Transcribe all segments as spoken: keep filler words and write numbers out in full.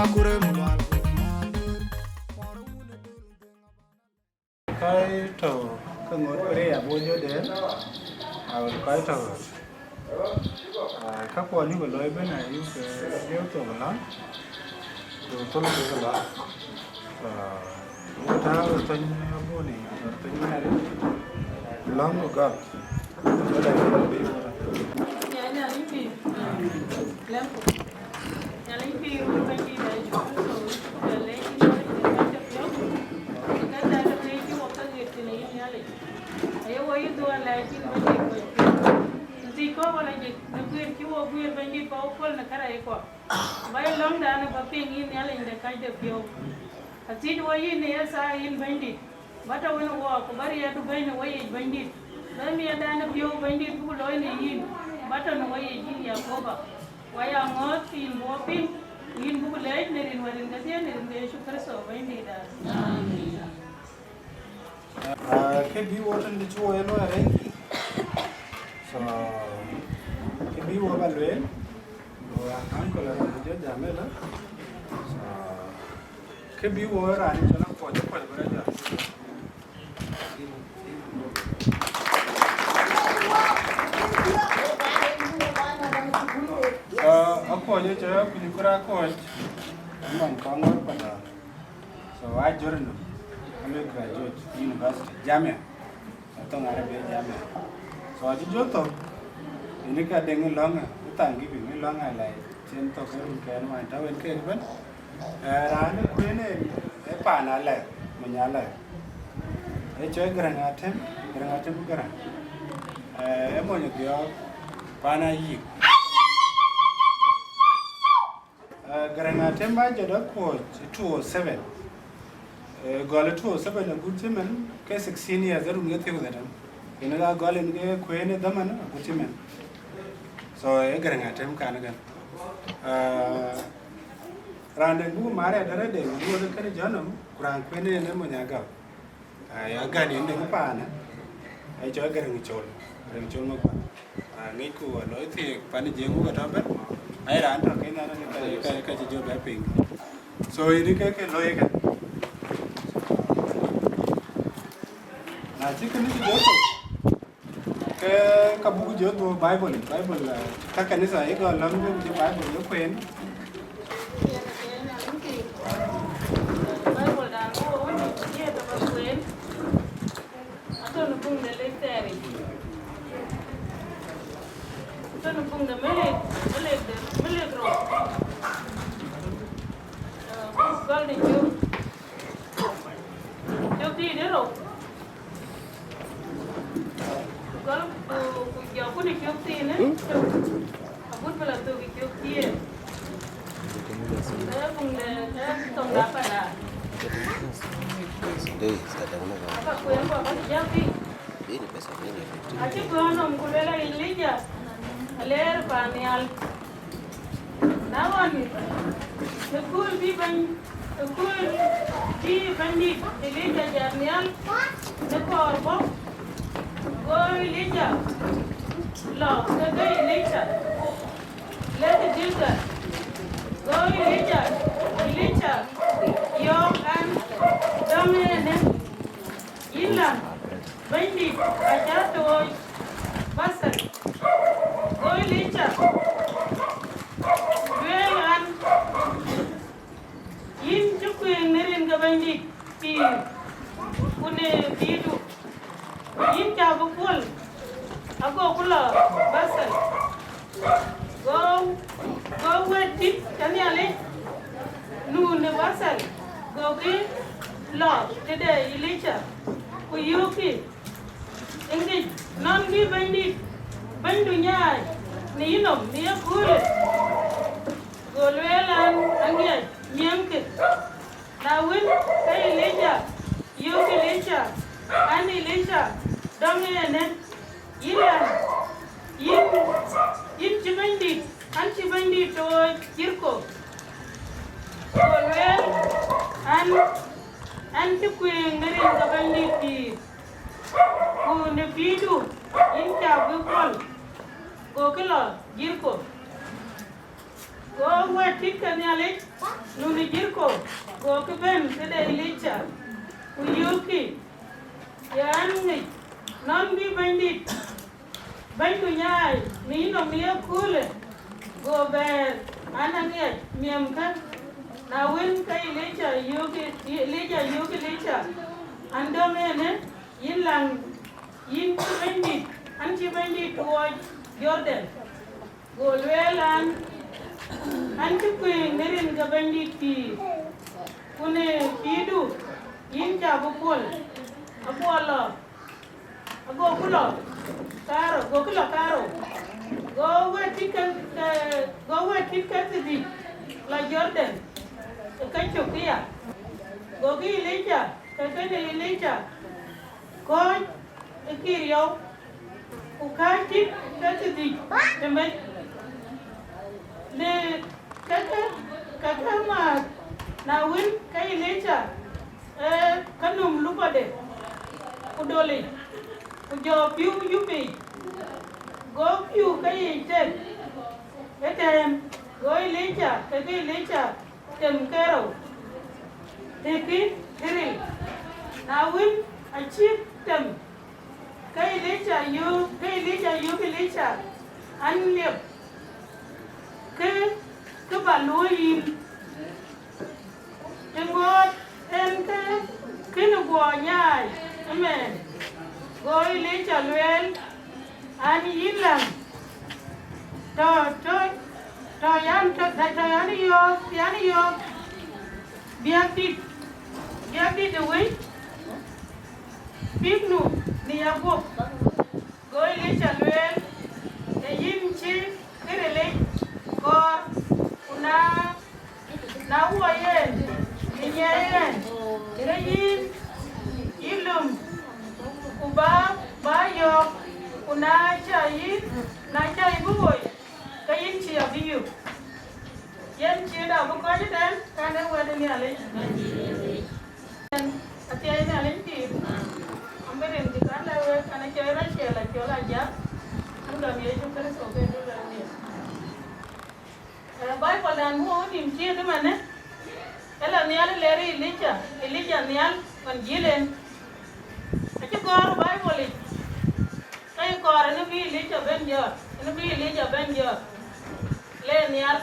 Kɔc tɔ̈ ke ŋot Korea bɔ̈ Jordan, awël kɔc tɔ̈ ɣöt. Ah, ka kuɔn yuk looi ëbën ayuk, eh, liep thok lɔ̈ŋ, ku thol thok lɔ̈ŋ. Ah, wok tääu ë thöny abuni, thöny Mɛri, lɔ̈ŋ ku gɔl. Wala yïn bï wala. Nhialic pïïr, lɛ̈mku. Nhialic pïïr, wek Bɛ̈nydït Yecu Kërtho, wek cuk bɛ leec yïn Nhialic de kɔc ke piɔ̈u, ke kɛ̈n de ke piëëc cï wok ke ɣet thïn ë yïn Nhialic. Aye wok yï dhuɔ̈k lɛɛc yïn Bɛ̈nydït wek piɔ̈u. Në thiëc kɔ̈k ɣɔn ajik, në guiir cï wok guiir Bɛ̈nydït, bä wok puɔ̈l në kärɛckuɔ. Bä yï lɔ̈ŋdan ë bä piŋ yïn Nhialic de kɔc de piɔ̈u. Athiëc wok yïn në ye thaa yïn Bɛ̈nydït. Bä tɔ̈ wën wɔɔk, ku bä riɛɛtdu bɛ̈ny në weyiic Bɛ̈nydït. Bä miɛtdan ë piɔ̈u Bɛ̈nydït buk looi në yïn, bä tɔ̈ në weyiic yïn Yekoba. Wɔ ya ŋɔ̈ɔ̈th yïn buk piŋ, ku yïn buk leec në rin wär rin kedhie, në rin ke Yecu Kërtho Bɛ̈nydïtda. Amen. Ah, kë bï wɔ tënë cï wɔ ye luɔi arëëŋ. So, kë bï wɔ ba lueel, wɔ uncle raan jɔ jam ëlä. So, kë bï wɔ raan cɔl Akuɔc, Akuɔc bï rɔt jam. So, Akuɔc ë cɔl Akuny Kur Akuɔc, man kɔn ŋɔ̈ɔ̈r Padaar. So, a journal, a lɔ graduate university, Jamia. Atɔŋ Arabi Jamia. So, acï jɔ thök, ënë ka deŋ ë lɔ̈ŋ, ë Thanksgiving ë lɔ̈ŋ, a lɛc cïn thök ë run kɛn wany tɔ̈ wën kek ëbën. Eh, raan ë kueen en, ë paan Alɛ̈k, mony Alɛ̈k. Ë cɔl Gäräŋ Atem, Gäräŋ Atem Gäräŋ. Eh, ë mony Dhiɔɔk, paan Ayïk. Eh, Gäräŋ Atem bä jɔt Akuɔc two oh seven. Eh, gɔl two oh seven agut cï mɛn ke sixteen years, ë run ke thiëëu dhetem. Yen ka gɔl en ke kueen ë dhaman agut cï mɛn. So, ee Gäräŋ Atem kan kën. Eh, raan den buk maar ë dɛ̈t rɛ̈t den, buk rɔt kënë jɔ̈ɔ̈n nɔm, ku raan kueen en ë mony Agäu. Ai, agän yen dëŋ paanë, ai cɔl Gäräŋ Col, Gäräŋ Col Makuac. Ah, ŋicku aloi thiëëk pan Jiëŋ wok atɔ̈ ëbën, ai raan tɔ̈ kën an, ka, ka, ka cï jɔ bɛ piŋ. So, yen ke, ke looi kën. Na cï kënë cï jɔ thök, ke ka buk jɔ dhuɔ̈k Bible, Bible, eh, ka kanitha ye gɔl lɔ̈ŋ ke cï Bible ye kueen. Bible dan wo woni ye ta ba kueen. Atɔ̈ në buŋ de lek thɛɛr yic. Atɔ̈ në buŋ de Melik, Melik de, Melik rou. Eh, buk gɔl në cök. Cök dïït ë rou. Ku gɔl ku, ku jɔku në cök thiinë. Agut bï la thök ë cök thiëër. Ee buŋ de, ee thoŋda Padaar. Aba kueen ku aba cï jam piny. Acï gɔ̈ɔ̈r nɔm ku lueel, Elija aleer paannhial. Na ɣɔn, në kööl bï bɛ̈ny, në kööl bï Bɛ̈nydït Elija jat nhial në kɔɔr bɔ̈, go Elija lɔ ke ke Elija, lek Gilgal. Go Elija, Elija yɔ̈ɔ̈k an, dɔm ënë, yïn la, Bɛ̈nydït acä tooc Bethel. Go Elija lueel an, yïn cï kuëëŋ në rin ke Bɛ̈nydït pïïr, ku në pïïrdu, yïn cä bï puɔ̈l, agoku lɔ Bethel. Go, go wɛ̈t tït ke Nhialic nu në Bethel, gokï lɔ tëde Elija, ku yöökkï, ë ŋic nɔn bï Bɛ̈nydït, Bɛ̈nydu nyaai në yïnɔm në ye köölë? Go lueel an, aŋiɛc, miɛŋkë. Na wën, ke Elija yöök Elija an, Elija, dɔm ënë, yïn an, yïn, yïn cï Bɛ̈nydït, an, cï Bɛ̈nydït tooc Jeriko. Go lueel an, an cï kuëëŋ në rin ke Bɛ̈nydït pïïr, ku në pïïrdu yïn cä bï puɔ̈l. Gokï lɔ Jeriko. Go wɛ̈t tït ke Nhialic Nun ë Jeriko, gokï bɛ̈n tëde Elija, ku yöökkï, ye an, ŋic nɔn bï Bɛ̈nydït, bɛ̈nydu nyaai në yïnɔm ye köölë. Go bɛ̈ɛ̈r an, aŋiɛc miɛmkë. Na wën, ke Elija yöök, Elija yöök Elija an, dɔm ënë, yïn läŋ, yïn cï Bɛ̈nydït, an, cï Bɛ̈nydït tuɔɔc Jordan. Go lueel an, an, cï kuëëŋ në rin ke Bɛ̈nydït pïïr, ku në pïïrdu yïn cä bï puɔ̈l. Aguɔ lɔ, agoku lɔ kaarou, gokï lɔ kaarou. Go wëët tit ke, ke, go wëët tit ke thiërdhïc lɔ Jordan ë kecök këya. Gokï Elija, ke kënë Elija kɔ̈ɔ̈c ë kï riɔu, ku kääc tit ke thiërdhïc tëmec. Në keke, keke määt, na wën, ke Elija ee ke nöm lupɔde ku dolic, ku jɔ pïu yupic, go pïu ke yiic tek ëtɛ̈ɛ̈n. Go Elija kekë Elija tem kerou, tëkï tëril. Na wën, acïk tem, ke Elija yöök, ke Elija yöök Elija an, liep, kë, kë ba luöi yïn, të ŋoot en ke kënë guɔ nyaai ëmɛn. Go Elija lueel an, yïn läŋ, tɔ, tɔ, tɔ yan, tɔ, tɔ yan yɔ̈ɔ̈k, yan yɔ̈ɔ̈k, biäk dït, biäk dït ë wëi, pïk nu në yaguɔ̈p. Go Elija lueel, ee yïn cï kërilic kɔɔr, ku na, na wuɔ yen, në nyiɛɛi yen, ke yïn, yï lum, ku ba, ba yɔ̈ɔ̈k, ku na cä yï, na cä yï bï woi, ke yïn cï abï yök. Yen cït abï kɔc ëtɛ̈ɛ̈n, kan ee wɛ̈t ë Nhialic. Athiɛɛi Nhialic pïïr, an, bï rin cï kan lɛ̈k wek, an, acie Rachel Acol Ajak, an, gam Yecu Kërtho ke Duluɛ̈ɛ̈r Nhial. Ee, Bible dan bï wok nïm cït ëmënë, ë la nhial ë lɛɛr Elija, Elija nhial ɣɔn jiël en. Acï gɔ̈ɔ̈r Bible yic, ke yï kɔɔr ënë bï Elija bɛ̈n jɔt, ënë bï Elija bɛ̈n jɔt, le nhial.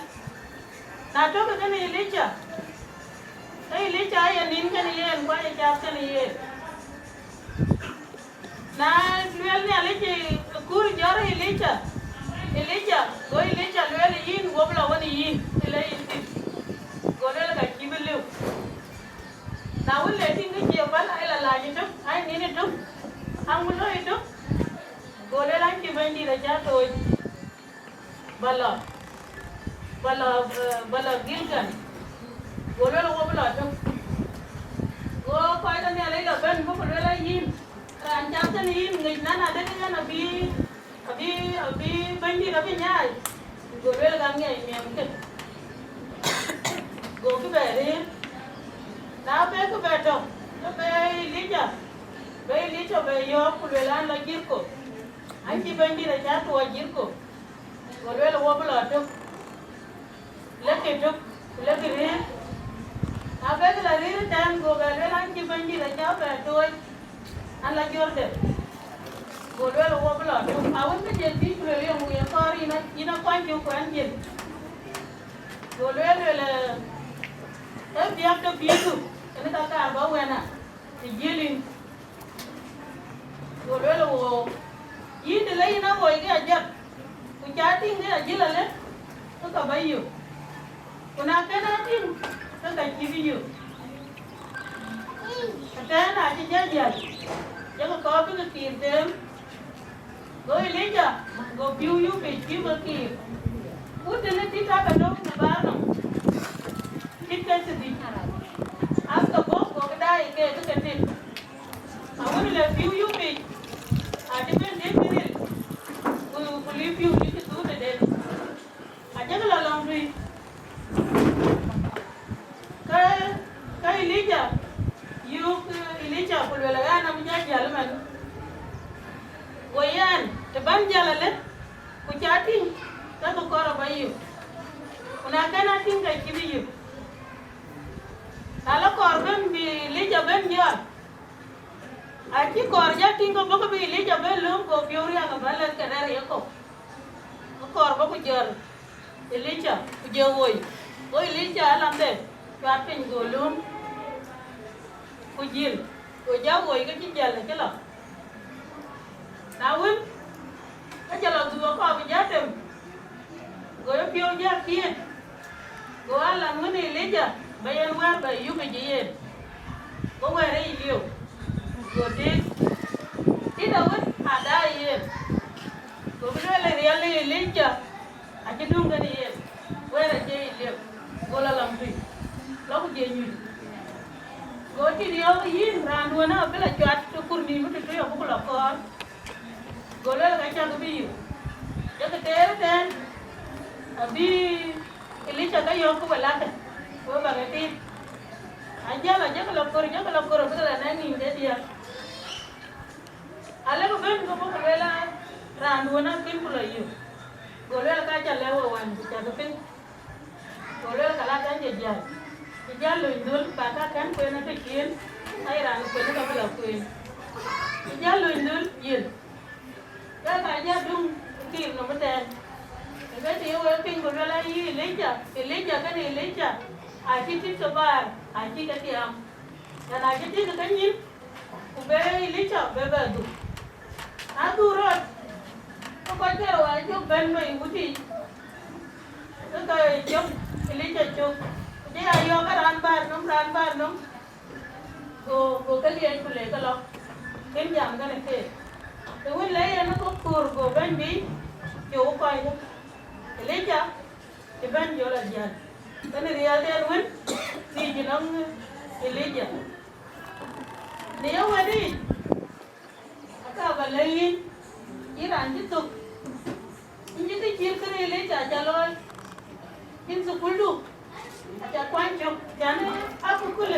Na tök kënë Elija, ke Elija aye nin kënë yen, ku aye cath kënë yen. Na lueel Nhialic ë kuur jɔ̈ɔ̈r Elija, Elija, go Elija lueel, yïn, wok lɔ wën yïn, të le yïn thïn. Go lueel, ka cïï bï lëu. Na wën, le tïŋ ke cie päl, ai la lac ëtök, ai nin ëtök, aŋu loi ëtök. Go lueel, an, cï Bɛ̈nydït acä tooc, ba lɔ, ba lɔ, eh, ba lɔ Gilgal. Go lueel, wo bï lɔ tök. Go kɔc ke Nhialic lɔ bɛ̈n, buk lueel, a yïn, raan cath kënë yïn, ŋic nɛn adek yɛn abï, abï, abï Bɛ̈nydït abï nyaai. Go lueel, ka ŋiɛc miɛmkë. Gokï bɛ rëër. Na bek bɛ tɔ̈, ke bɛ Elija, bɛ Elija bɛ yɔ̈ɔ̈k, ku lueel, an, lɔ Jeriko. An, cï Bɛ̈nydït acä tuɔɔc Jeriko. Go lueel, wo bï lɔ tök. Lek ke tök, ku lek ke rëër. Na bek la rëër ëtɛ̈ɛ̈n, go bɛ lueel, an, cï Bɛ̈nydït acä bɛ tooc, an, la Jordan. Go lueel, wo bï lɔ tök. Na wën, ke jël pïïr, ku lueel, yeŋö ye kɔɔr yïn a, yïn akuany cök, ku ɛn jël. Go lueel, lueel, ee, ee biäk ke pïïrdu, kënë ka kaar ba wɛ̈n a, të jiël yïn. Go lueel, wo, yïn, të le yïn a woi ke ajɔt, ku ca tïŋ ke ajël alë, ke ka ba yök. Ku na kën a tïŋ, ke ka cïï bï yök. Ëtɛ̈ɛ̈n acï jɔ jäl, jɔkï kɔɔr bï ke kiir them. Go Elija, go pïu yup yic, pïu ke kiir. Ku tënë tit aa ke nɔ̈k në baar nɔm, tit ke thiërdhïc. Askar bɔ̈, gokï daai keek ke tit. Na wën, le pïu yup yic, acï bɛ̈n tit ke ril, ku, ku lïp pïu lïp cï thuut tëde. Ajëk lɔ lɔŋtui. Ke, ke Elija yöök, eh, Elija, ku lueel, an, abï jɔ jäl ëmën. Go yɛn, të bän jäl alë, ku ca tïŋ, ke bï kɔɔr aba yök. Ku na kën a tïŋ, ke cïï bï yök. Elija bɛ̈n jɔt. Acï kɔɔr jɔ tïŋ ke bɔ̈ ke bï Elija bɛ̈n lööm, go piɔ̈u riääk ë bɛ̈n lɛ̈k ke rɛ̈ɛ̈r ye kɔ̈u. Ke kɔɔr bɔ̈ ku jɔt Elija, ku jɔ woi. Go Elija alamde cuat piny, go lööm, ku jil, go jɔ woi ke cï jäl acï lɔ. Na wën, ke jɔ lɔ dhuk akɔɔr bï jɔ tem, go ye piɔ̈u jɔ piëët, go alan wën Elija bɛ yen wɛ̈ɛ̈r bɛ yup ë yen, go wɛ̈ɛ̈r ë liu, go dït, dït awën aa daai yen, go bï lueel ë riɛl ë Elija. Acï döŋ kën yen, wɛ̈ɛ̈r acie yic liep, go lɔ lam tui, lɔ ku jie nyuc. Go tit yɔ̈ɔ̈k, yïn raanduön abï lɔ cuat ë kur nïïm ë tëtui abuk lɔ kɔɔr. Go lueel, ka cäk bï yök, jɔkï teer ëtɛ̈ɛ̈n, abï Elija ke yɔ̈ɔ̈k ku we lakë, ku we bäk ë tiit. Ajäl, ajɔkï lɔ kor, jɔkï lɔ kor abïk lɔ nɛ̈k nïn de diäk. Alëkë bɛ̈n ke bɔ̈ ku lueel an, raanduön akën ku lɔ yök. Go lueel, ka ca lɛ̈k we wään, ku cäkï piŋ. Go lueel, ka la kɛ̈n cï jäl. Cï jäl löny dhöl, ba ka kɛ̈n kueen ë tëciëën, aye raan kueen ë ka bï lɔ kueen. Cï jäl löny dhöl yen. Ke ka jɔ döŋ ë kiir nɔm ëtɛ̈ɛ̈n. Ë ke të ye wek piŋ, ku lueel, ayï Elija, Elija kënë Elija, acï tït ke baar, acï ke tiaam. Yen acï tït ke nyïn, ku be Elija be bɛ dhuk. Na dhuk rɔt, ke kɔc ke rɔt acök bɛ̈n bei wutic, ke ke cök Elija cök. Ku jɔ ya yɔ̈ɔ̈k ke raan bäär nɔm, raan bäär nɔm. Go, go ke liɛc ku le ke lɔ, kën jam kënë keek. Të wën le yen ë kɔ̈k kuur, go bɛ̈ny bï cök kɔc. Elija cï bɛ̈n jɔl ajäl. Kënë riɛlden wën thiic nɔm Elija. Në ye wɛ̈t yic, aka bä lɛ̈k yïn, yïn raan cï thök, yïn cï kë cït kën Elija ca looi, yïn thukuldu aca kuany cök, cän ë athukul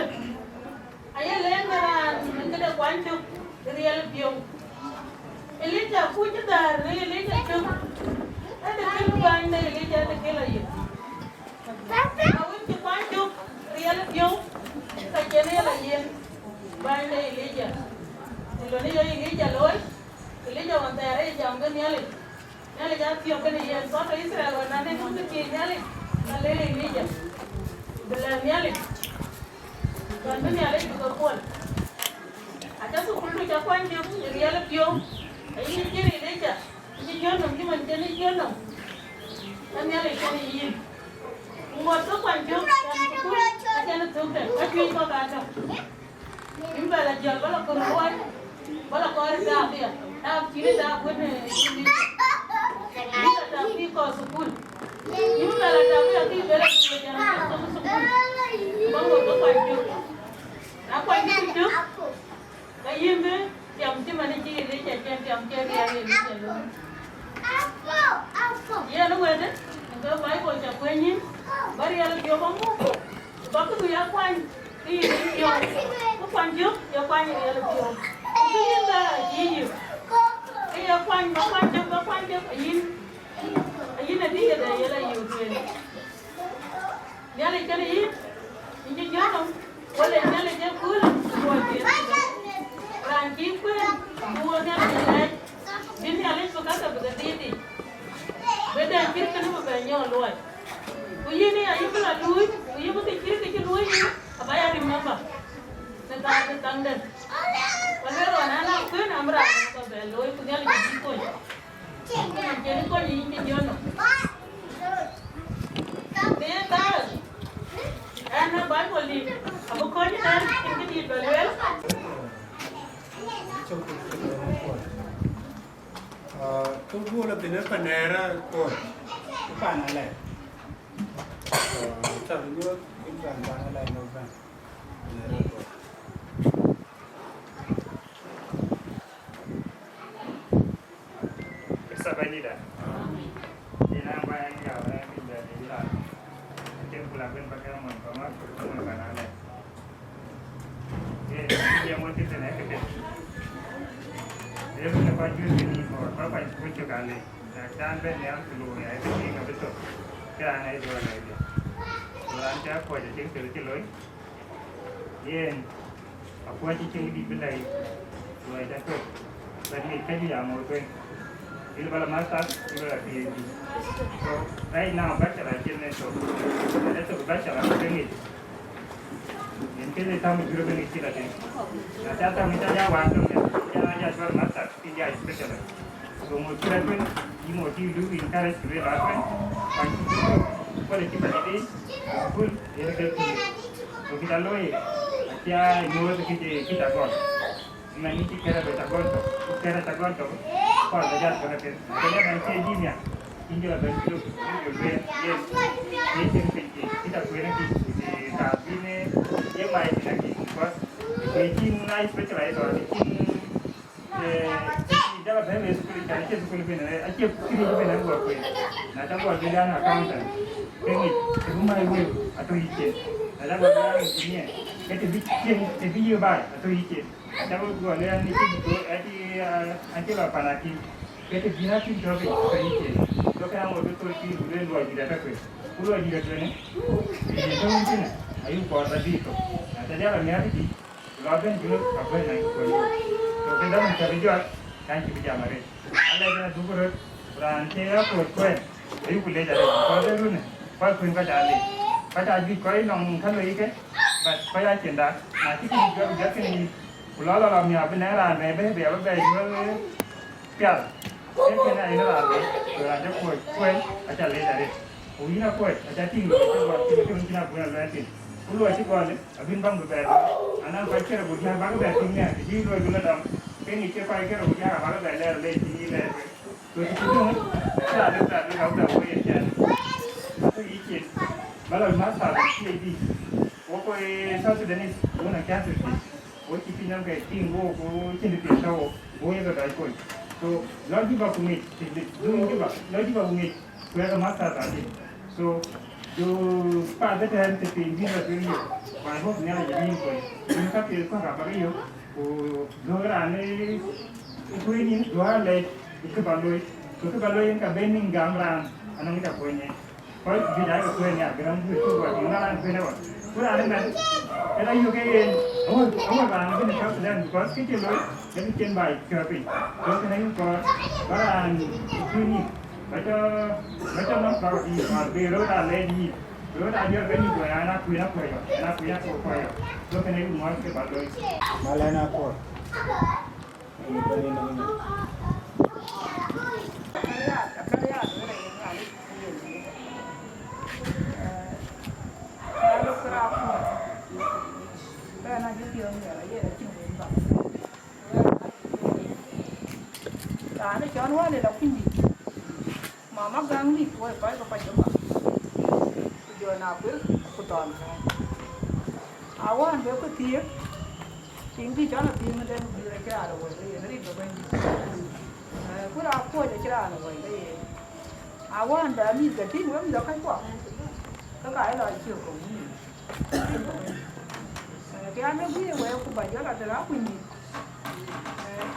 aye leec në raan ë këde kuany cök ë riɛl piɔ̈u. Elija kuc cï dhäär në Elija cök, ëdë kën bäny de Elija ëdë kën lɔ yök. Na wën cï kuany cök riɛl piɔ̈u, ka cïn ye lɔ yen bäny de Elija. Ku lon ye Elija looi, Elija ɣɔn thɛɛr ë jam ke Nhialic, Nhialic aa thiɔ̈k kënë yen. Kɔc ke Itharel ɣɔn na de dun ke thiëëc Nhialic, ka lëk Elija bï lɛ̈k Nhialic, ɣɔn bï Nhialic bï ke kuɔl. Aca thukuldu ca kuany cök ë riɛl piɔ̈u, ayï cï riɛl Elija. Cï jɔt nɔm cï man cïn ë jɔt nɔm, ka Nhialic cïn ë yïn. Ku ŋuɔt ke kuany cök, cän thukul acïn ë thök tɛ̈n, ka cuëc kɔ̈k aa tɔ̈. Yïn bɛ lɔ jiɔl, bä lɔ kɔɔr luɔi, bä lɔ kɔɔr ë daap ya, daap cïn ë daap wën ë yïn. Yïn lɔ daap bï kɔɔr thukul. Yïn bɛ lɔ daap ya kï bɛ lɔ thukul, cän ë thök thukul. Bä ŋuɔt ke kuany cök. Na kuany cök cök, ke yïn bï tiam cï man cï Elija cïn tiam cï riɛl Elija looi. Yen wëdë, ke Baibol ca kuëny yïn, bä riɛl piɔ̈u bä muk, bä këdu ya kuany, ke yïn bï piɔ̈u. Ku kuany cök, ye kuany riɛl piɔ̈u. Ku kë yïn bä yï yï. Ke ye kuany, bä kuany cök, bä kuany cök, ayïn, ayïn adï yedë ye la yök tueŋ. Nhialic kënë yïn, yïn cï jɔ̈ɔ̈r nɔm, wala Nhialic ë kööl luɔi piɛth. Raan cï kueen, bï wo Nhialic alɛɛc, bï Nhialic bï käkë bï ke dhiëëth yic. Bï dɛ̈ cït kënë bï bɛ nyɔɔl luɔi. Ku yïn ë ayï bï lɔ luui, ku yï bï ke cït kë cï luui yïn, aba ya remember në thaar de thaŋdɛn. Ku lueel ɣɔn an, aa kueen am raan bï bɛ looi, ku Nhialic abï kony. Cïn kony yïn cï jɔ̈ɔ̈r nɔm. Në ye thaar, ɛn ë Baibol dït, abï kony ëtɛ̈ɛ̈n, cïn kë dït bä lueel. Ah, kë guöl abï në panɛɛr akɔɔr, ë pan alɛɛc. Ah, cä bï nyuɔ̈th, ë pan, pan alɛɛc nɔm bɛ̈n. Panɛɛr akɔɔr. Kërtho Bɛ̈nydït ë. Yïn aa Bɛ̈ny ya, ë piny bɛ dït la. Acïn ku la ben bä ke mony kɔ̈k ŋɔ̈th, mony pan alɛɛc. Ye, ye mony kë tënë këtën. Ye bï ke kɔc juëc kë nïïm kɔɔr, bä kuany kuc cök alec. Na cän ben nhial ku looi, ya, ye kë tïŋ abï thök. Cï raan ë duɔ̈ɔ̈r lɛc diɛ̈. Ku raan cä kuɔc acïn kë cï looi. Yen, Ku acï cieŋ dït bï lɛ̈i luɔi ca thök, but ŋic käjuëc aŋoot tueŋ. Yïn bä la masters, yïn bä la P H D. So right now bachelor acïn en thök. Ade thök bachelor ke ŋic. Yen kënë tääm ë jurë bï ŋic cï la tïŋ. Na ca tääm ë ca ya wään tök ya, ya ya cual masters, kï ya specialist. So ŋot cï rɛ̈t wën, yï ŋot cï lu encourage to be la tueŋ. Kuany cï thök, kuɔl cï bä dït, school yen ke thïn. So kï ca looi, acia nyuɔɔth kï ca gɔl. Mɛn yïn cï kërɛ bɛ ca gɔl tök, ku kërɛ ca gɔl tök, kɔɔr bɛ jal gɔl apiɛth. Ku jal bɛn cie dï nhial, yïn jɔl bɛn cuk, yïn jɔl lueel, yen, yen cïn piny kï, kï ca kueen akï, ku cï kaar bï ne, ye mai piny akï, because ku cïn na specialize or cïn, eh, cï jal bɛn le school, can acie school bï ne, acie kiri bï ne guɔ kueen. Na ca guɔ bï an accountant, ke ŋic, ke bï mai wëu, atɔ̈ yï cien. Na ca guɔ bï an engineer, ke të bï cien, të bï yï bai, atɔ̈ yï cien. Aca bï guɔ lueel an, cï dït, acï, ah, acï lɔ pan akïm, ke të bïn akïm tɔ̈ piny, ke yï cien. Duɔ̈kkë aŋot bï thöl pïïr, ku lueel luɔi dït atɔ̈ tueŋ. Ku luɔi dït atueŋ, ë yen tɔ̈ wën tënë, ayï kɔɔr bä dhil thok. Na ca jal amiäk dït, ku lɔ bɛ̈n jurë, ka bɛ̈n na yï kuɔny. So, ke dhamën cä bï jɔt, kan cï bï jam arëët. Alɛc ëna dhuk röt, ku raan cï ya kuöt kuɛɛn, ayuku lec arëët, because ee runë, kɔc kuën kɔc aa lec. Kɔc aa juëc kɔc nɔŋ kä loi ke, but kɔc aa cin dak. Na cï kï jɔt, jɔt kën yic, ku lɔ lɔ lɔ miäk bï nɛ̈k raan bɛ̈ɛ̈i bɛ̈ɛ̈i bï ya bï bɛ̈ɛ̈i juël pial. Ee kën aa yen raan lec, ku raan cä kuöc kuɛɛn, aca lec arëët. Ku yïn akuɔ̈c, aca tïŋ luɔi cï gɔl, cï cï cïn abun aluɛɛl thïn. Ku luɔi cï gɔl, abïn baŋ bï bɛɛr. Anɔŋ kɔc kërë ku diäk bäk bɛɛr tïŋ nhial, të cï luɔi bï lɔ dɔm, ke ŋic ke kɔc kërë ku diäk abäk bɛɛr lɛɛr lec cï yï lɛɛr. So të cï döŋ, aca lëk bɛɛr lëk abï bɛɛr woi yen cɛɛn. Atɔ̈ yï cin, bä lɔ masters, P H D. Wok kɔc South Sudanese, wun aca thïn. Wo cï piny nɔm ke tïŋ wo, ku cïn piɛth tɔ̈ wo, wo ye ke dɔc kony. So lɔ Juba ku ŋic, të dï, dun Juba, lɔ Juba ku ŋic, ku ye ke masters adï. So du path ëtɛ̈ɛ̈n të piny bï lɔ tueŋ yök, ku I hope Nhialic abï yïn kony. Yïn ka piɛth kɔ̈k abäk yök, ku duɔ̈k raan ë kuëëny yïn, duɔ̈k alɛc ë kë bä looi, ku kë bä looi yen ka ben nïn gam raan anɔŋ ca kony en. Kɔc juëc aa ke kuɛɛn nhial, gërëm juëc cuk wɔ tïŋ, na raan kuën ë wɔ. Ku raan ëmɛn, ëna yök ke yen, awär, awär raan bï në South Sudan, because kë cï looi, ke kë cïn baai cuɛ̈ɛ̈r piny. So kënë yïn kɔɔr, bä raan kuën yïn, bä cɔ, bä cɔ nɔm proud yïn, or bï röt aa lɛc yïn. Röt aa jɔt ke yïn, ku ɣɛn aa kuën akuɔ̈c ɣɔn, ɣɛn aa kuën akuɔ̈c ɣɔn. So kënë yïn ŋuɔ̈t ke bä looi. Malɛn akuɔ̈c. Raan ë cɔl wään ë la kuny dït, mama gäŋ dït, woi kɔc ke kɔc ëbä, ku jɔ na kuël ku thɔn kääc. Awään be ku thiëëk, tiŋ dït cɔl athiëëk ëdɛn ku bï rɔt cï raan ë wël, yen rin ke Bɛ̈nydït. Eh, ku raan kuɔ̈c acï raan ë wël ke yen. Awään bɛ mïth ke tïŋ, wek mïth ë kɔckuɔ, ke ka ye lɔ ciëk kɔ̈u. Kë an, ë guiir wek ku ba jɔl adhil akuny nïïm.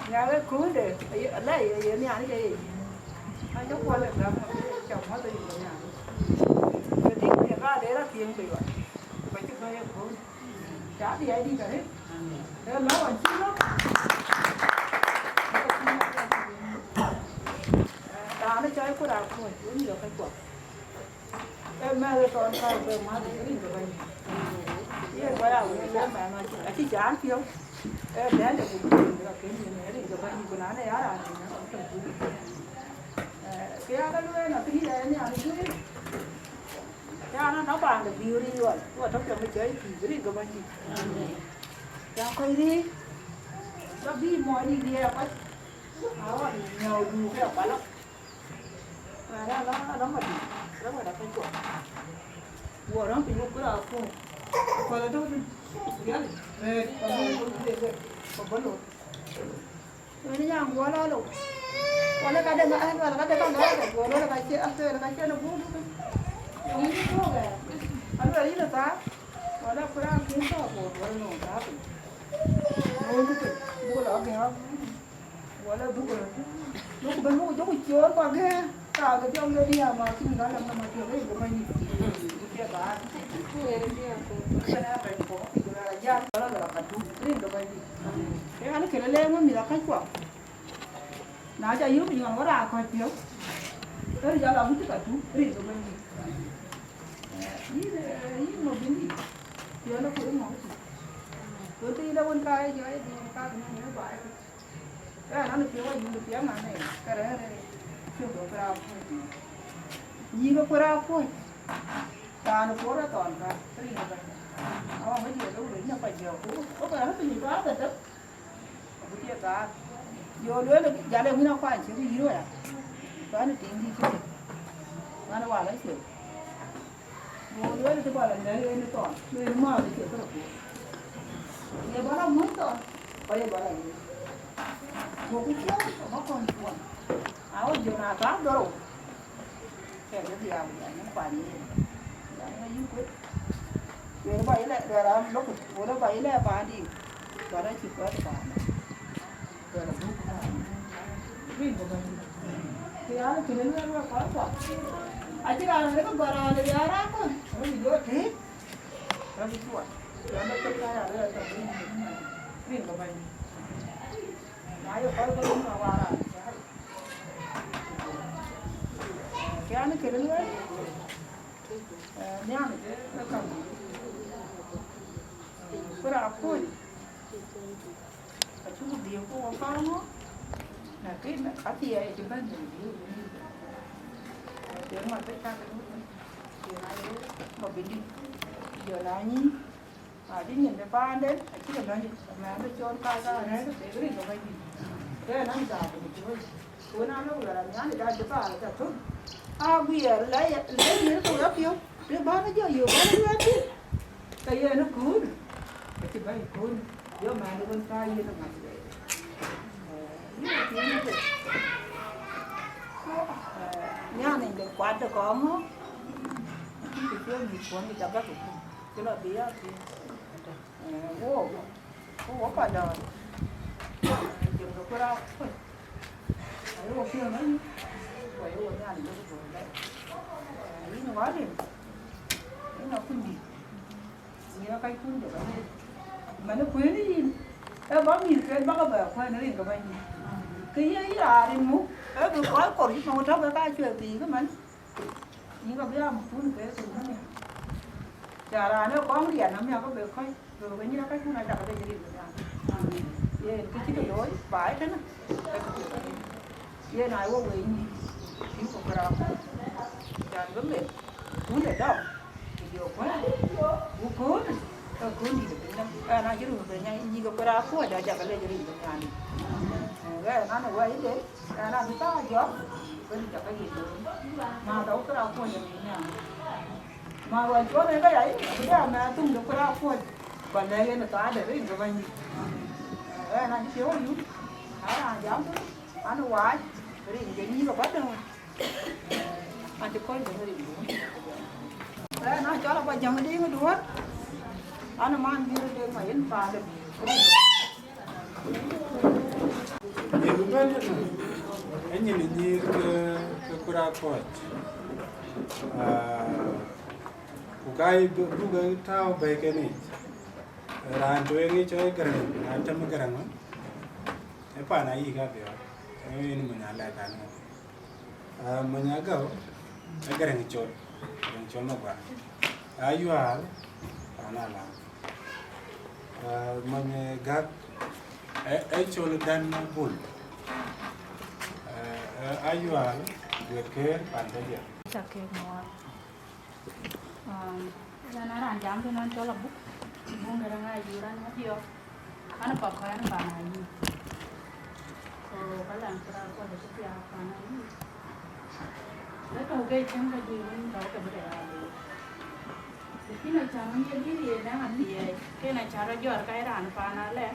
Nhial ë köölde, alɛc ye Nhialic aye yïn. Acï kuɔl ë gäm, cɔk mäth ë yïn Nhialic. Ke tïŋ ë ka de rɔt thiëŋ bei ɣɔn, ba cï bɛ̈i ë kööl. Ca dhiɛɛi dït arëët. Ee lɔ ɣɔn cï lɔ. Raan ë cɔl ku raan kuöc, wek mïth ë kɔckuɔ. Ee mɛ̈th ë tɔn kɔ̈u ke mäth ë rin ke Bɛ̈nydït. Ye guɔ ya wël ë mɛnh acï, acï caan piɔ̈u. Ee bɛ̈nde ku bï rin ke kën yen ë rin ke Bɛ̈nydït, ku na ë ya raan rin ë tɔ̈ ku. Ee, kë ya ke lueel na këdït ë Nhialic juëc. Kë ya na na baande bï rin luɔl, ku atɔ̈ piɔ̈u ë cɔl pïïr, rin ke Bɛ̈nydït. Amen. Cä kɔc riëëc, ke bï mɔɔc ë riɛɛk kɔc. Awär nyääu duk ke kualak. Raan raan raan raan madï, raan wɛ̈t akëc kuɔ. Guɔ rɔ̈m piny wok kërë akuɔ̈u. Kuɔl atɔ̈u thïn. Rial, rɛɛt, abï wok bï bɛ̈n, bï bɛ̈n, bï bɛ̈n lor. Wën nyan guɔ la lou. Wala ka de ŋa, wala ka de ka ŋa, guɔ lor ka cie, after ka cie në guɔ duk. Yöŋ yïn guɔ gɛ. Aluel yïn ë thaar. Wala kura kin tɔ̈ guɔ, guɔ lor thaar piny. Guɔ duk piny. Guɔ la gɛ. Wala dhuk röt. Dhuk ben, dhuk, dhuk cöör kua gɛ̈ɛ̈r. Ka ke tiɔm de diäär ma cïn ka lɛm nama tiɔm, ee, ke bɛ̈ny. Ku tiɛ ba. Kana bɛ̈ny ko, ku la jal, la la ban. Rin ke Bɛ̈nydït. Ke ɣɛn kënë lɛɛŋ wën mïth akäckuɔ. Na ca yök nyɔn wën raan kɔc piɔ̈u, ë jɔ la wut ka tum, rin ke Bɛ̈nydït. Yïn, yïn Mabindït, piɔ̈n ë kut ë ŋɔ̈k cï. Ku thïn ë wën ka ë jɔ ë dhil ka kënë në baai. Ɣɛn an, piɔ̈u ayï piɛŋ an, ë kërɛ̈ɛ̈r ë piɔ̈u ke kueer akuɔ̈c. Yï ke kueer akuɔ̈c. Raan ë kuɔ̈r ë thɔn ka, rin ë Bɛ̈nydït. Awä, ŋö jiël ë wël në kɔc jɔ̈ɔ̈k, ku, ku, ku raan piny ba ke däk. Abï tiɛk kaar. Jɔ lueel, jal ë wïn akuany cï ku yïr waya. Kuan ë tiŋ dït cï. Kuan ë wal acuël. Go lueel të bä la lɛ̈k en ë thɔn, lueel, määth ë cie kërë kuɔ̈r. Ye bä la muk thɔn, ku ye bä la yïr. Goku ciëëu, abä kɔn kuɔn. Awä, jɔ na kaar dhorou. Kɛ̈ɛ̈c ë dhiau, ya yïn kuany yen. Ya yïn ayï kuet. Lueel bä yï lɛ, lueel raan lok, lueel bä yï lɛ paandiɛ̈. Bä rɛ̈c cï kuɛth paan. Lueel abuk. Rin ke Bɛ̈nydït. Kë ya lë kënë lueel wek kɔc kuɔ. Acïn raan rëk gɔl raan ë ya raan kɔn. Rëk jɔ tëëk. Rëk cuɔt. Ya lë kënë ya lë ya tɔ̈ rin ke Bɛ̈nydït. Rin ke Bɛ̈nydït. Na ye kɔc ke rin awär raan. Kë ya lë kënë lueel. Eh, Nhialic ë, ë käŋ. Ku raan kuɔ̈c. Acuk dhiëëu ku wä kaŋö, lakin athiɛɛi cï bɛ̈n në dhiëëu. Ë, ŋɔt bï cak ë, yen aye Mabindït, jɔl a nyïïn. Adï nyin de paanden, acï ke lɔ̈ny, mɛn de cɔl ka ka rɛ̈ɛ̈r ke rin ke Bɛ̈nydït. Ke nɔn dhaar ku cï röt. Ku na lok la raan nyan da de ba ta thum. A guiɛɛr la ya, la yir ku ya piu. Bi ba na jɔ yo ba na yir ti. Ka ye na kun. Ka ti ba kun. Yo ma de won ka ye na ma de. Nyan de kwat de ko mo. Ki ti mi ko ni ta ba ku. Ti la bi ya ti. Wo, wo, wo pa da. Jeng ko ra. Ayo, piɔ̈n ënë, ku ayo, nyan ë lok bɔ̈ lɛ̈k. Yïn wä lim, yïn akuny dït, yïn akackun jɔk alec. Man ë kuëënë yïn, ee bä mïthken bä ke bɛ kuɛ̈n rin ke Bɛ̈nydït. Kë ye yï raan rin muk, ee bï kɔc kor yï nɔm tɔ̈ ke ka cuɛth thii këman. Yïn ka bï aa mukun ke thïn kënë. Ca raan ë kɔŋ riɛn amiäk ke bï kɔc. Röör ke nyïïn akackun acak lec rin ke Nhialic. Yen kë cï ke looi baai tënë, ke kë cï ke looi. Yen aa wok wëi nyïïn, bï ku kë raak. Can bï meth, kun ë dɔm, ku jɔ kuɛ̈ɛ̈n, ku kööl, ke kööl dït ë piny nɔm. Ɣɛn acï röör ke nyïïn ke kë raak kuɔ̈c acak lec rin ke Nhialic. Ɣɛn an, ë wɛ̈i de, ɣɛn an, bï thaar jɔ̈ɔ̈k, ke rin cak ke yic looi. Ma dhɔu kë raak kuɔ̈c ë piny nɔm. Ma ruac cuɔt en ke yai, abï jam ë athum de kueer akuɔ̈c, ba lɛ̈k yen ë thaar de rin ke Bɛ̈nydït. Ɣɛn acï piɔ̈u ayum, a raan jam thïn, an, wac, rin ke nyïïn ke bä döŋ. Acï kɔc döŋ rin duɔ̈n. Ɣɛn acɔl aba jäŋ diŋ duɔ̈n, an, man bï röt dek ma yen paande. Ye bï bɛ̈n tënë, ë nyin ë nyïïr ke, ke kueer akuɔ̈c. Ah, ku ka yï bï, buk ë tääu bɛ̈ikenic. Raan tueŋ ë cɔl Gäräŋ, na tëm Gäräŋ ë, ë pan ayï ka biɔɔk, ë yen mony alɛ̈k an. Ah, mony Agäu, ë Gäräŋ col, Gäräŋ col Maguar. Ayual, pan Alaŋ. Ah, mony Gäk, ë, ë col Dan Bul. Ah, ë Ayual, Duet Këër, pan Bɛ̈liɛ̈r. Cak kek muɔɔr. Um, ɣɛn a raan jam tënë ɣɛn cɔl Abuk, Abuk Gäräŋ Ayual, raan Mabiɔɔk. An, pa kɔc an, pan ayï. Ku ka lan kë raan kɔc acï thiaak pan ayï. Ë tɔ̈u ke cïn ka juëc wën tɔ̈u ke bï de raan looi. Lakin acan wën ye dït yen ë athiɛɛi, ke yen acan rɔt jɔt ka ye raan pan alɛ̈k,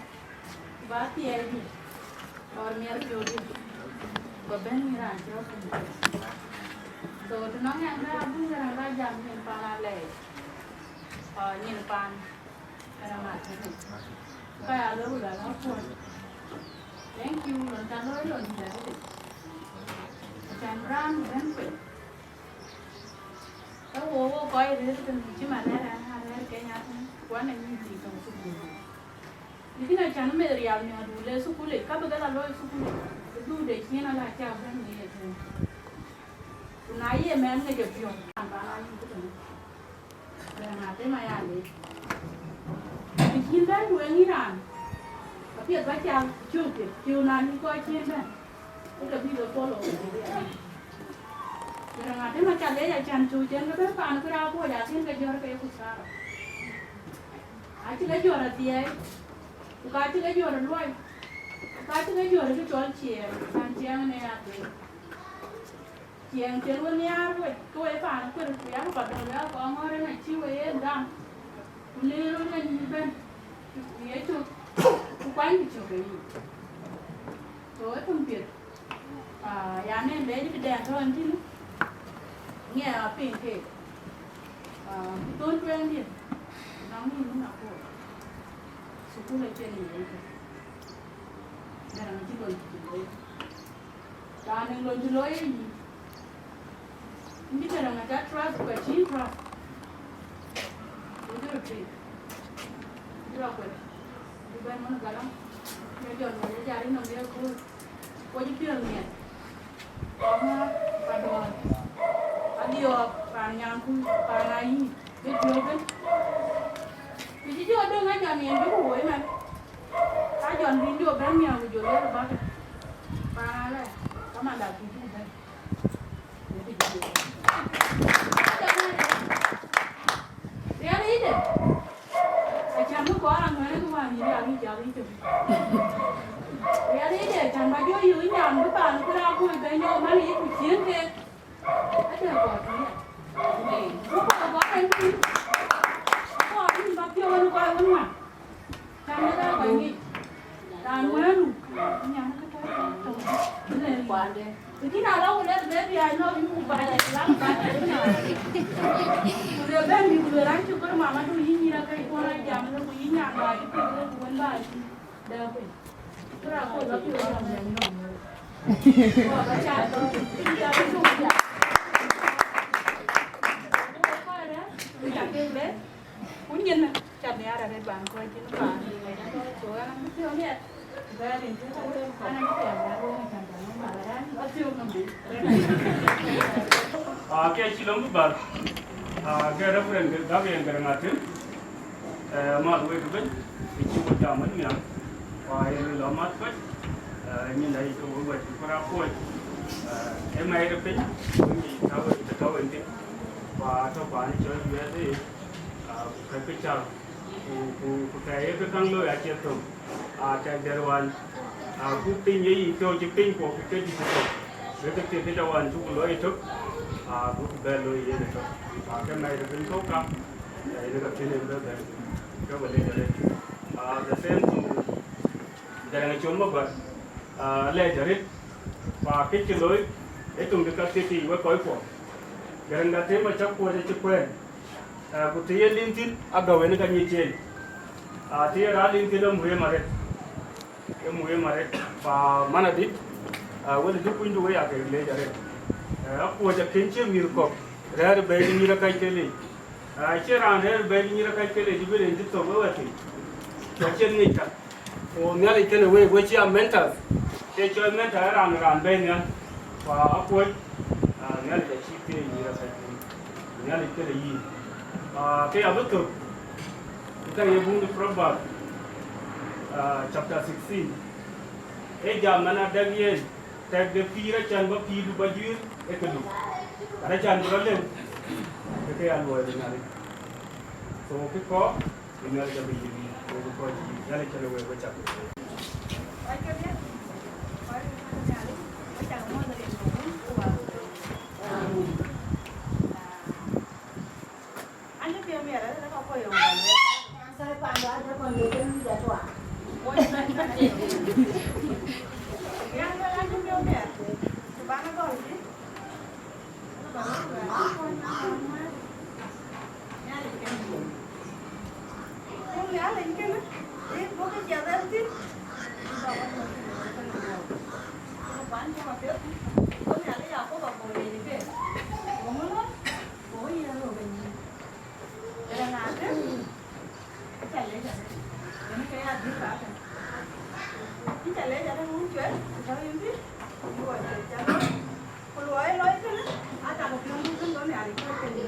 ba thiɛɛi dït, or miɛt piɔ̈u dït, ba bɛ̈n yïn raan cï rɔt piny. So, të nɔŋ ɣɛn ka Abuk Gäräŋ ba jam nyin pan alɛ̈k, or nyin pan. Ënë mat tënë. Ka ya lɔ wula la kuɔn. Thank you, lon ca lɔ lon dït adï. Acan raan bɛ̈n piny. Ka wo wo kɔc rëër tënë cï man ë raan a rëër Kenya tënë. Kuan ë nyin thii tɔŋ thuk dït. Lakin acän meth rial miäkdu le thukul yic, ka bï ke la looi thukul yic, bï dhuk de ciëën ala cä bɛ̈n në ye tëën. Ku na ye mɛɛn ŋic ë piɔ̈u, raan bä na yïn këtënë. Bɛ̈n atem aya leec. Të cïn bɛ̈n tueŋ yïn raan, apiɛth bä cal cök piɛth, cök na yïn kɔc cïn bɛ̈n, ke ke bï ke follow. Bɛ̈n atem aca leec acän cök cïn ke bɛ̈n paan kë raan kuɔc, akën ke jɔ̈ɔ̈r ke ye kusara. Acï ke jɔ̈ɔ̈r athiɛɛi, ku ka cï ke jɔ̈ɔ̈r luɔi, ku ka cï ke jɔ̈ɔ̈r kë cɔl ciɛɛŋ, cän ciɛɛŋ ënë ya tueŋ. Ciɛɛŋ cïn we nhiaar wek, ke we paan kuër, ku yak ba dɔ̈l wek akɔŋ ŋɔ̈ɔ̈r ënë cï we yen gam, ku leer ënë nyin bɛ̈n, ku ye cök, ku kuany ku cök ke yiic. So, ë thum piɛth, ah, ya nɛn leec këdɛn tɔ̈ ënë tïnë, ŋiɛc a piŋ keek, ah, ku thon tueŋdiɛ̈, nɔŋ yïn wun akoor, thukul acïn yï leec, Gäräŋ acï lon cï looi. Raan ë lon cï looi ë yï. Yïn cï Gäräŋ aca trust, ku ka cï trust. Ku jɔ röt piny. Jɔ rɔt kuɛth. Ku bɛ̈n man Gäräŋ. Ke jɔl wɛ̈l ë jari nɔm ye kööl. Ku cï piɔ̈ɔ̈th miɛt. Aŋa, Paduɔl. Adiɔɔk, paan Nyankui, paan Ayï. Bï piɔ̈u bɛ̈n. Kë cï jɔ döŋ a jɔn yen bï ku woi man. Ka jɔn bï jɔ bɛ̈n miäk ku jɔ ler bäkë. Paan alɛ, kamanda bï jɔ bɛ̈n. Riɛl yic de, acän bï kɔɔr aŋuɛ̈ɛ̈n kë wään yïn rial yic jak yic tök. Riɛl yic de, acän ba jɔ yök nyan bï paan kë raan kuöc bɛ̈n jɔ man yic ku ciëën keek. Ade kɔɔr tɔ̈ ya. Ku kɔɔr kɔɔr en piny. Kɔɔr piny ba piɔ̈u en kɔɔr en ŋuan. Cam de bɛ kɔc ŋic. Raan wëënu. Nyan ke tɔ̈ tɔ̈. Bï le kuande. Lakin ala ku lɛ̈k baby, I know you, ku ba de lam ba de. Ku le ben bi ku le ran cï gör mama du yïn nyïra ka ikuɔn a jam le ku yïn nyan ba yï piny le ku wën ba yï dɛ piny. Kura ko la piɔ̈u jam jam yïn. Ku nyin, cat nhiaar arëët ban kɔc cïn paan. So, ɣɛn abï piɔ̈u miɛt, ku bɛ rin cï ka wël, ɣɛn abï piɔ̈u miɛt, wël acän ban wël mal, ɣɛn abï piɔ̈u nɔm. Ah, ke cï lɔ̈ŋ bï bäl. Ah, ke reference ke gäk yen Gäräŋ Atem. Eh, math wek ëbɛ̈n, ë cï wo jam wën nhial, ku aye lueel amäth kɔc, eh, nyin dai ke wo wɛ̈t ku raan kuɔc, eh, ë mɛɛr piny, ku nyin tɔ̈u, të tɔ̈u en thïn, ku atɔ̈ paan cɔl U S A, ah, ku kɛ̈c kë cäk, ku, ku, ku thɛɛr ye kë käŋ looi acie thöŋ, ah, tɛ̈k dɛ̈t wään, ah, ku piny ye yic piɔ̈u cï piny ku ke dït ëtök, wek ke thiek kë ca wään cuk looi ëtök, ah, buk bɛ looi yen ëtök, ah, ke mɛɛr piny thok ka, eh, yen ke piën en bɛ bɛ̈n. Ke we lec arëët. Ah, the same to Gäräŋ Acol Maguar, ah, lɛc arëët, ku akëc cï looi, ë töŋ de ka thiëc wek kɔckuɔ. Gäräŋ da Atem acä kuɔ̈c acï kuɛɛn, ah, ku të ye liŋ thïn, agäu en ka nyic en. Ah, të ye raan liŋ thïn amuhiim arëët. Ke muhiim arëët, pa man adït, ah, wël duk kunydu wek aa kek lec arëët. Eh, akuɔ̈c akën cï mïth kɔ̈k rɛ̈ɛ̈r ë bɛ̈ɛ̈i nyïïr akac ke lec. Ah, cie raan rɛ̈ɛ̈r ë bɛ̈ɛ̈i nyïïr akac ke lec, bï rin cï thök wek wɛ̈t thïn. Cɔk cïn ŋic ka. Ku Nhialic kënë week, we cï a mentors. Ke cɔl mentor ë raan, raan bɛ̈ɛ̈i nhial. Pa akuɔ̈c, ah, Nhialic acï thiëëc nyïïr akac ke lec. Nhialic kënë yïn. Ah, ke abï thök. Ka ye buŋ de Proverb, ah, chapter sixteen. Ee jam man adɛ̈k yen, tɛ̈k de pïïr acän bä pïïrdu bä juëër ë këdu. An acän bï rɔt lëu, ke ke ya luɔi de Nhialic. So kë kɔɔr, bï Nhialic abï yïn, wek bï kɔc yïn, Nhialic kënë wek we cak. An cï piɔ̈u miɛt arëët, ka kuɔ̈c yɔŋ bä lueel. An thɛɛr paandu adï kɔn yök ke mïth atuaar. Woi bɛ̈n bɛ̈n. Yan lueel an cï piɔ̈u miɛt, ku bän agɔl cï. Nhialic kënë. Ku Nhialic kënë, rin bɔ̈ ke ciɛth en thïn. Ku bän cï ma piɔ̈u. Ku Nhialic ya kɔ̈k abɔ̈ yen ke. Ku ŋö lɔ? Ku yen röök ë nyïïn. Ëë, na ke, aca lec arëët. Ë Ke ya dhil rac. Yïn ca leec adë wun cuɛt, ku tɔ̈ yïn thïn, ku luɔi cuɛt ca looi. Ku luɔi ë looi kënë, aa tak piɔ̈ndu kën lɔ Nhialic cuɛt kënë.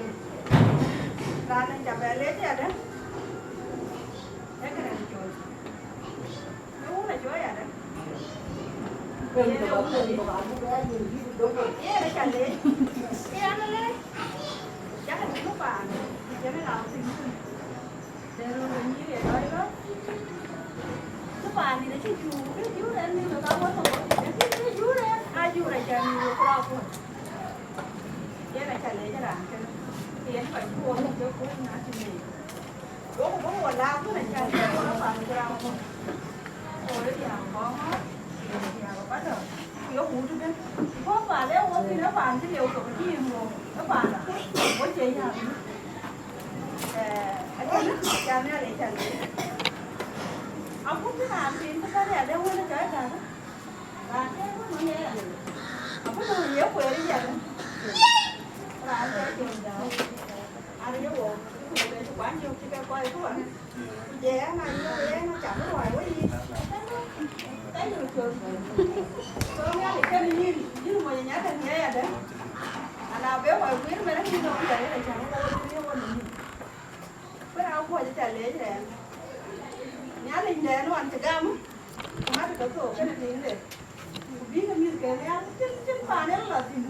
Raan ë ca bɛ leec adë, ee kënë col. Ë wun acuɔɔi adë. Yen ë wun adï. Yen ë ca leec. Yen ë leec. Cakë bï paan, yen ë raan thïn. Dë röl ë nyïïr ye lɔc lɔ. Cï paandït acï juur, kë juur en mïth ka wën mɔ̈u. Kë juur en, aa juur acän mïth ku rɔɔk kuɔ̈c. Yen aca leec raan kënë. Yen kɔc kuɔɔny ke kuɔ̈c na cï leec. Wok bɔ̈ wɔ laak wën acän ke wɔ paan ku raan kuɔ̈c. Ku ë diaak kɔŋ ɣɔ̈k, ë diaak ë padɔ̈. Ku ye wut ëbën. Ku paan le wok thïn, ë paan cï lëu thok acï yïn wok, ë paan. Wo cie yäär. Eh, acän, acän Nhialic acän. Agut bï raan piny bï ka riɛl de wën ë cɔc gäk. Raan ke wën wën ye ya. Agut wën ye kueer yɛn. Raan ke cïn gäk. An ye wok, ku le kuany yök cï ke kɔc tuɔɔr. Ku jɛ an, an ye wok, yen acam ruai wei yic. Ka yök cök. So Nhialic kën yïn, yïn mony ë nyakä nhiɛɛi adë. Ana be wai guiir mɛn akïn nɔm yɛn ë cam wok wok wok wok. Bï raan kuɔc ca leec rɛɛm. Nhialic dɛn ɣɔn cï gam, ku mat ke thok kënë tiŋde. Ku bï ke mïth ke nhial, cïn, cïn paan en la thïn.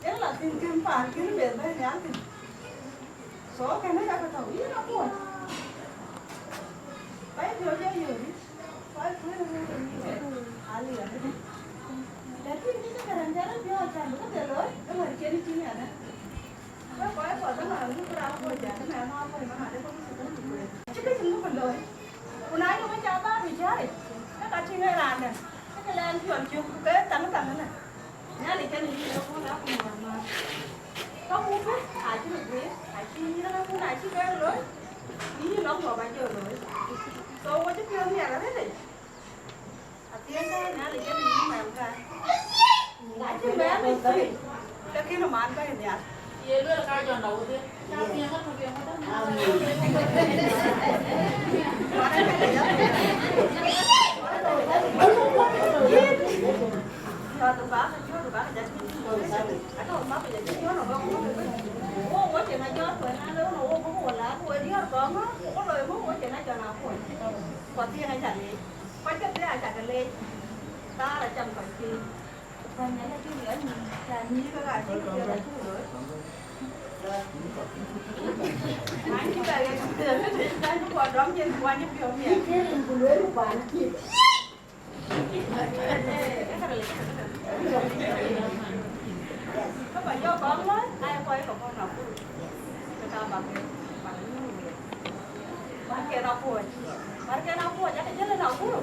En la thïn kën paan kën beth bɛ̈n nhial thïn. So kënë ka ke tɔ̈u, yïn akuɔc. Baibul jɔ yööri. Kɔc kuëër ë röt ë mïth, aliɛm. Lakin kë cï Kërɛŋ cä rɔt piɔ̈ɔ̈c can bï kedhie looi, ë wɛ̈t cïn cïn yɛn ë. Ke kɔc kɔ̈th ëmën, bï raan kuɔ̈c jam ëmën, ŋɔɔk kuɔ̈c ëmën, adï, bï mïth kënë ku kuëër. Cï kë cïn kë bï looi. Ku na yöŋ ë ca bä bï cääric, ke ka tïŋ ë raan dɛ̈, ke ke lɛɛn piɔl cök, ku ke thaŋ thaŋ ënë. Nhialic kën yïn ë kuɔ̈n akuma wäär määr. Ka wun bï acï röt guiir, acï yïn ë wun acï kek looi, yïn lɔ̈ŋ wɔ ba jɔ looi. So wo cï piɔ̈ɔ̈th nhial arëëtic. Athiëëŋ kë Nhialic kën yïn mɛm kë. Acï mɛm ë cï, ke kën man bɛ̈ɛ̈i nhial. Ye luel ka jɔn da wodhie. Ca piɛŋ ka tök yɔŋ ka däŋ. Jɔt ba, jɔt ba, jɔt. Ata ma ba jɔt, jɔt ba. Wo, wo cï na jɔt ko na lo no wo ko la ko dior ko ma. Ko lo mo wo cï na jɔt na ko. Ko ti na jale. Ko ke ti a jale. Tara jam ko ti. Marken akuɔc, marken akuɔc, ake jël ë Nakuru.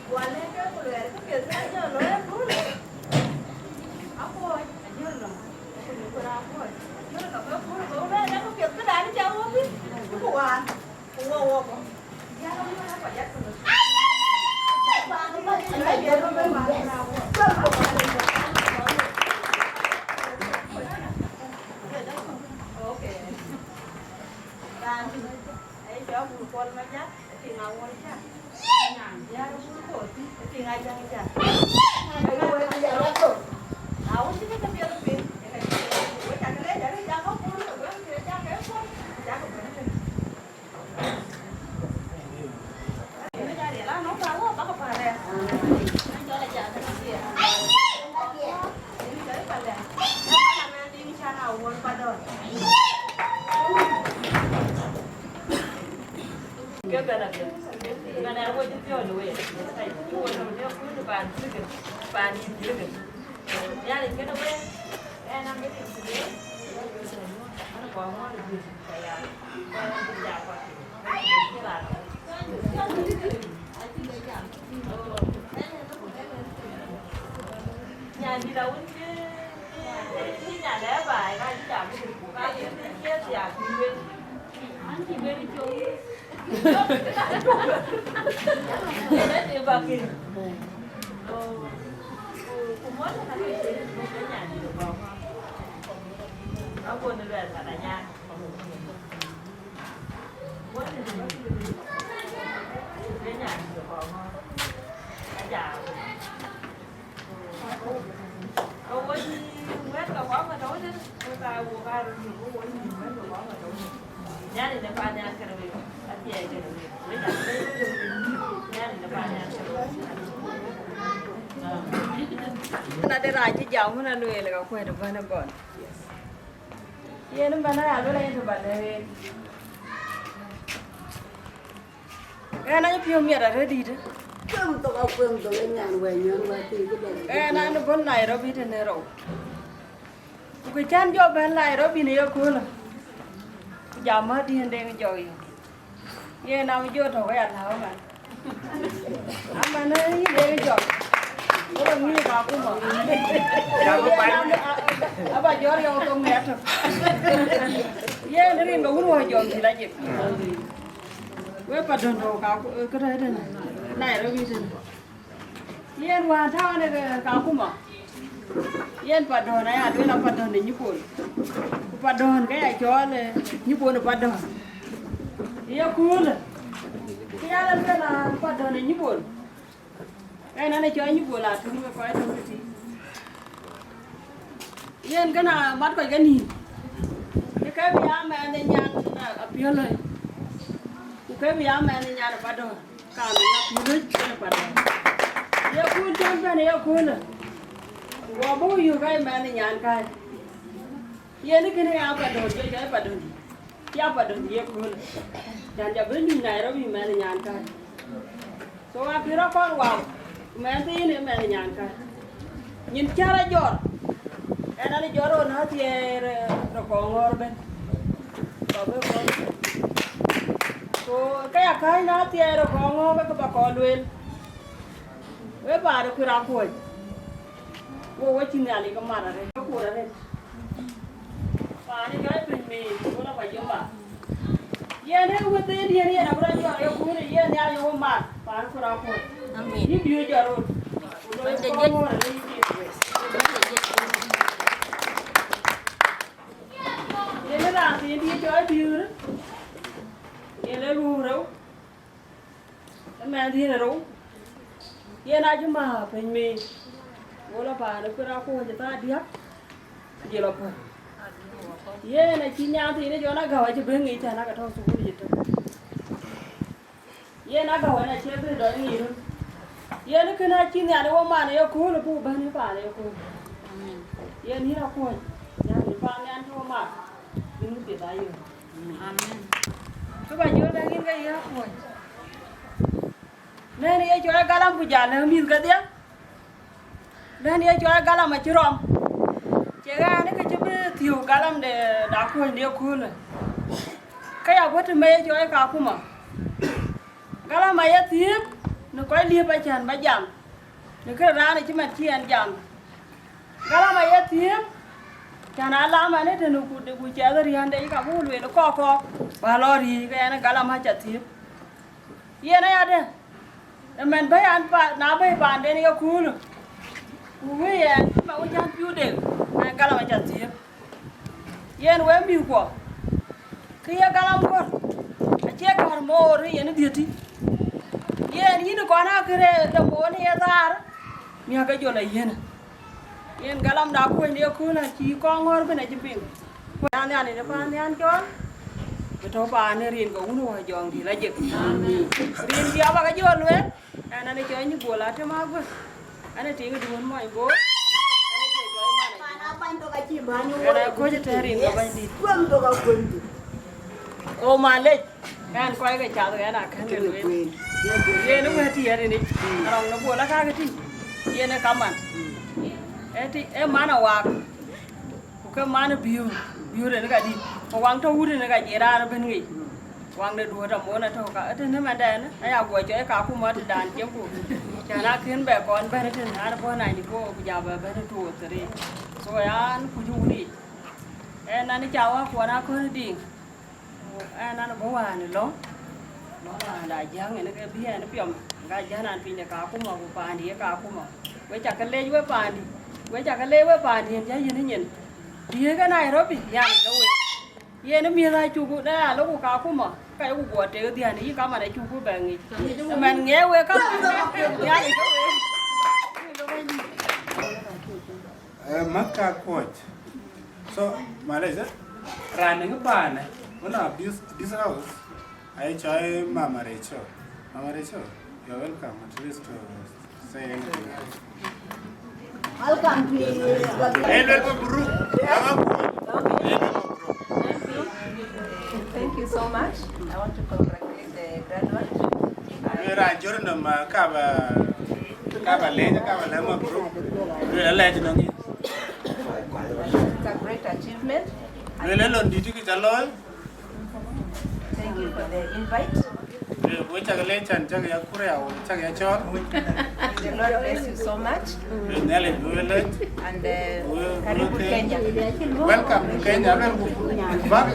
Ku alëk ke ku luɛɛl ke piɛth ke jɔ looi Akuru. Akuɔc, ajël nɔm. Ku ni ku na akuɔc, ajël nɔm Akuru. Ku luɛɛl ke piɛth ke dan cä wok bï, ku waan, ku wok wok bɔ̈. Diäk ë mën akuɔc jat ku looi. Okay. Raan, ai cɔl Bul Kuɔl Majak, ë tiŋ Awuɔl Cak. Nyan diäär Bul Kuɔl, ë tiŋ Ajak Cak. Ai wek ya la to. Na wun cï ke piɛth piny, ë ka cï wek cak le jari jak ko pun, wek cï jak ke pun, jak ke pun. Ë jari la no ka wo ba ka pare. Ai cɔl Ajak Cak. Ai cɔl Pale. Ai cɔl Awuɔl Padɔl. Ke bɛ̈n apiɛth. Bɛ̈n ë wo cï piɔ̈ɔ̈c wei. Ai, cï wo lɔ ne kuc paan thiëk, paan yï thiëk. Nhialic kënë wek, ɣɛn a ŋic yïn thiëk. Ɣɛn kɔɔr ŋɔ̈ɔ̈th ë juëc, ka ya, ka ya bï ja kuat. Cï raan ë. Nyandït awën cï, cï, cï nyan ë baai, ka cï jam, ka cï, cï, cï thiaak bï wek. An cï ben cöŋ. Ënë të bäk kën. Ku, ku mɔ̈l ënë ke cï, ke nyan dït ë gɔ̈k. Ago në luɛɛl ka na nyan. Wën ë bäk kën. Acï jam wën alueel ka kuɛ̈t bän ë gɔl. Yen ëmɛn aya luel ayï të ba lɛ̈k en. Ɣɛn acï piɔ̈u miɛt arëët dït. Kuem thok, akuem thok, ë nyan wɛ̈ɛ̈r nyɔn wɛ̈ɛ̈r thii këdɛ̈. Ɣɛn an bɔ̈ Nairobi tënë rou. Ku kë cän jɔ bɛ̈n Nairobi në yeköölë, ku jam mätdiɛ̈n Deŋ Jɔk yök. Yen am jɔ tɔ̈u ke ya lääu man. Aman yïn Deŋ Jɔk. Wok ŋic Kakuma. Aba jɔt yɔu thok në atök. Yen rin ke wun wä jɔŋ dït ajik. Wek Padöŋ tɔ̈u Kaku-, këdɛ̈ tënë, Nairobi tënë. Yen wään tɔ̈u në Kakuma. Yen Padöŋ aya lueel a Padöŋ ë Nyibol. Ku Padöŋ ke ya cɔɔl, eh, Nyibol ë Padöŋ. Ye köölë. Kë ya la lueel a Padöŋ ë Nyibol. Ɣɛn an ë cɔɔl Nyibol a tïŋ wek kɔc tɔ̈u tï. Yen kënë mat kɔc ke nïïm. Ke ke bï ya mɛnh ë nyan, eh, Apiöl lɔi. Ku ke bï ya mɛnh ë nyan ë Padöŋ. Kaam ë ŋa ku lec kën ë Padöŋ. Ye kun cän bɛ̈n ë ye kun ë. Wɔ bɔ̈ yök ë mɛnh ë nyan kai. Yen ë kënë ya Padöŋ, jɔ jɔ ë Padöŋ dï. Ya Padöŋ dï ye kun ë. Cän jɔ bï nyuc Nairobi mɛnh ë nyan kai. So akï rɔt kɔn wau. Mɛnh thiin ë mɛnh ë nyan kai. Nyin cä rɔt jɔt. Ɣɛn an jɔt rɔt na thiɛɛr, eh, rɔt kɔŋ ŋɔ̈ɔ̈r ëbɛ̈n. Kɔc bï kɔc. Ku ke ya kääc na thiɛɛr ë kɔŋ ŋɔ̈ɔ̈r ke ke ba kɔn lueel. Wek paan ë kuï raan kuɔ̈c. Wo we cï Nhialic ke mat arëët, ke kuɔ̈r arëët. Paan ë jɔɔc piny miic, wo la ba jɔ ba. Yen ë wëthëëdiɛ̈n yen abï rɔt jɔt ë kuur ë yen Nhialic wo mat, paan ë kuï raan kuɔ̈c. Amen. Yïn bï jɔt rot. Ku loi kɔŋ ŋɔ̈ɔ̈r arëët yïn Yecu. Yen ë raan thiin dït cɔɔc biöörë, yen ë luɔ̈k rou, ë mɛnh thiin ë rou, yen acï määr piny miic, go la paan ë kuï raan kuɔ̈c ë thaa diäk, ku jël apuɔ̈l. Yen acï nyan thiin ë Jɔn Agäu acï bɛ̈n ŋic tɛ̈n, ake tɔ̈u thukul yic tök. Yen Agäu ɣɛn acie bï dɔc ŋic röt. Yen ë kënë acï Nhialic wo man ë yeköölë buk bɛ̈n ë paan ë yeköölë. Amen. Yen yïn akuɔ̈c, Nhialic paannhial cï wo mat, bï nu piɛth ayök. Amen. Kë ba jɔt däŋ yïn ke yï akuɔ̈c. Nɛ̈n ye cɔɔl galam ku jal lɛ̈k mïth kedhie. Lɛ̈n ye cɔɔl galam acï rɔm. Cie ɣɛn ke cï bï thiök galam de, de akuɔ̈ny de köölë. Ke ya bɔ̈ të me ye cɔɔl Kakuma. Galam aye thiëëk në kɔc liep acän ba jam. Në kërë raan acï mat cï ɛn jam. Galam aye thiëëk, cän alam ɛn ë tënë ku, ku ciɛth riände ka buk lueel kɔk kɔk, ba lɔ riëëc ke ɛn galam aca thiëëk. Yen ayadɛ̈, ëmɛn bɛ̈i an pa, na bɛ̈i paanden ë yeköölë, ku wëi ɛn cï ma wëc an piu dek, ɛn galam aca thiëëk. Yen wek mïthkuɔ, kë ye galam gɔ̈l, acie kär moor ë yen dhiëthi. Yen yïn kɔn akërë de moor ë ye thaar, miäk ke jɔl ayiënë. Yen galam de akuɔ̈ny de yeköölë acï kɔŋ ŋɔ̈ɔ̈r bën acï piŋ. Ku na Nhialic ë paannhial cɔɔl, bï tɔ̈u paan ë rin ke wun wä jɔŋdït la jek. Amen. Rin bï abä ke jɔ lueel, ɛn an ë cɔɔl Nyibol Atem Aguëk. Ɛn ë tiŋ duön mɔny Bor. Ɛn ë jɔ jɔɔc man ë. Ɛn ë kɔc ë tɛ̈ rin ke Bɛ̈nydït. Kuem thok akuën thok. O malec. Ɛn kɔc ke cath ɣɛn akën ke lueel. Yen ë wëët tï ɣɛn ënic. Arɔŋ në Bol akakë tï. Yen ë kaman. Ë tï, ë man awaak. Ku ke man ë biöör, biöör ënë ka dït. Ku waŋ tɔ̈ wut ënë ka jiëë raan ëbën ŋic. Waŋ de duööt amon atɔ̈ ka, ëtënë mɛndɛn, aya guɔ cɔɔc Kakuma tëdan cieŋku. Cän akën bɛ kɔn bɛ̈n ëtënë, an bɔ̈ ninety four ku ja bɛ bɛ̈n two oh three. So, an kuc wun yic. Ɛn an ca wäkuɔn akɔn diŋ. Ɛn an bɔ̈ wään ë lɔ̈ŋ, lɔ̈ŋ wään da Jäŋ, ɛn ke bï ɛn piɔm, ka Jäŋ an piny de Kakuma, ku paandi ye Kakuma. We ca ke lec we paandi, we ca ke lec we paandi, ɛn ca yiën nyin. Diëëk ke Nairobi, Nhialic ke we. Yen ë miëth acuk, na ya lok ku Kakuma, ka yeku guɔ tek dhiän, yï kaman acuk bɛ ŋic. Mɛn ŋiɛc we kaman, Nhialic ke we. Eh, mat ka kuɔc. So, malec, eh, raan ë baanë, one of this, this house, aye cɔɔl Mama Rachel. Mama Rachel, you're welcome at least to say anything. Welcome to Hey, welcome, bro. Welcome. Thank you. Thank you so much. I want to congratulate the graduates. Wera jor na ma kaba kaba le kaba le ma bro. Wera le jino ngi. It's a great achievement. Wera lon di tiki jalo. Thank you for the invite. We cak le chan cak ya kuria, cak ya chol. The Lord bless you so much. Nele duele. And uh, karibu Kenya. Welcome to Kenya. Welcome back.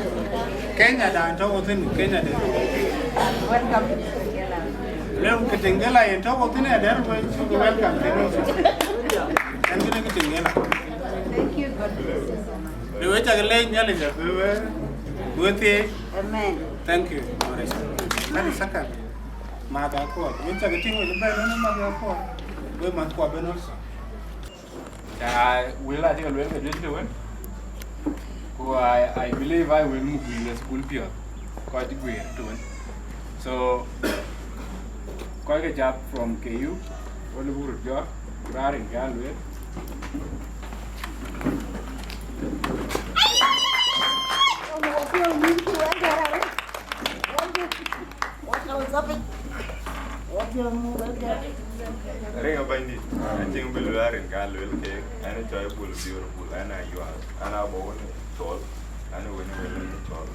Kenya da to within Kenya de. Welcome to Kenya. Leo Kitengela yen to within there, we welcome. And Kitengela. Thank you. God bless you so much. Ni we cak le nyale ja we we thi. Amen. Thank you. That is second. Ma da ko. We cak ting we ben na ma da ko. We ma ko ben also. Ya, we la tiga luel ke jwe to wen. Ko I, I believe I will move in the school piot. Ko ti gwe to wen. So ko ke jab from K U. Wala buru jor. Rarin ga luel. Ringa bany dit, acïn bï luel arin ka luel kek, ɛn cɔl Bul Beautiful, ɛn a yual, ɛn a bɔ wën cɔl, ɛn wën wën cɔl,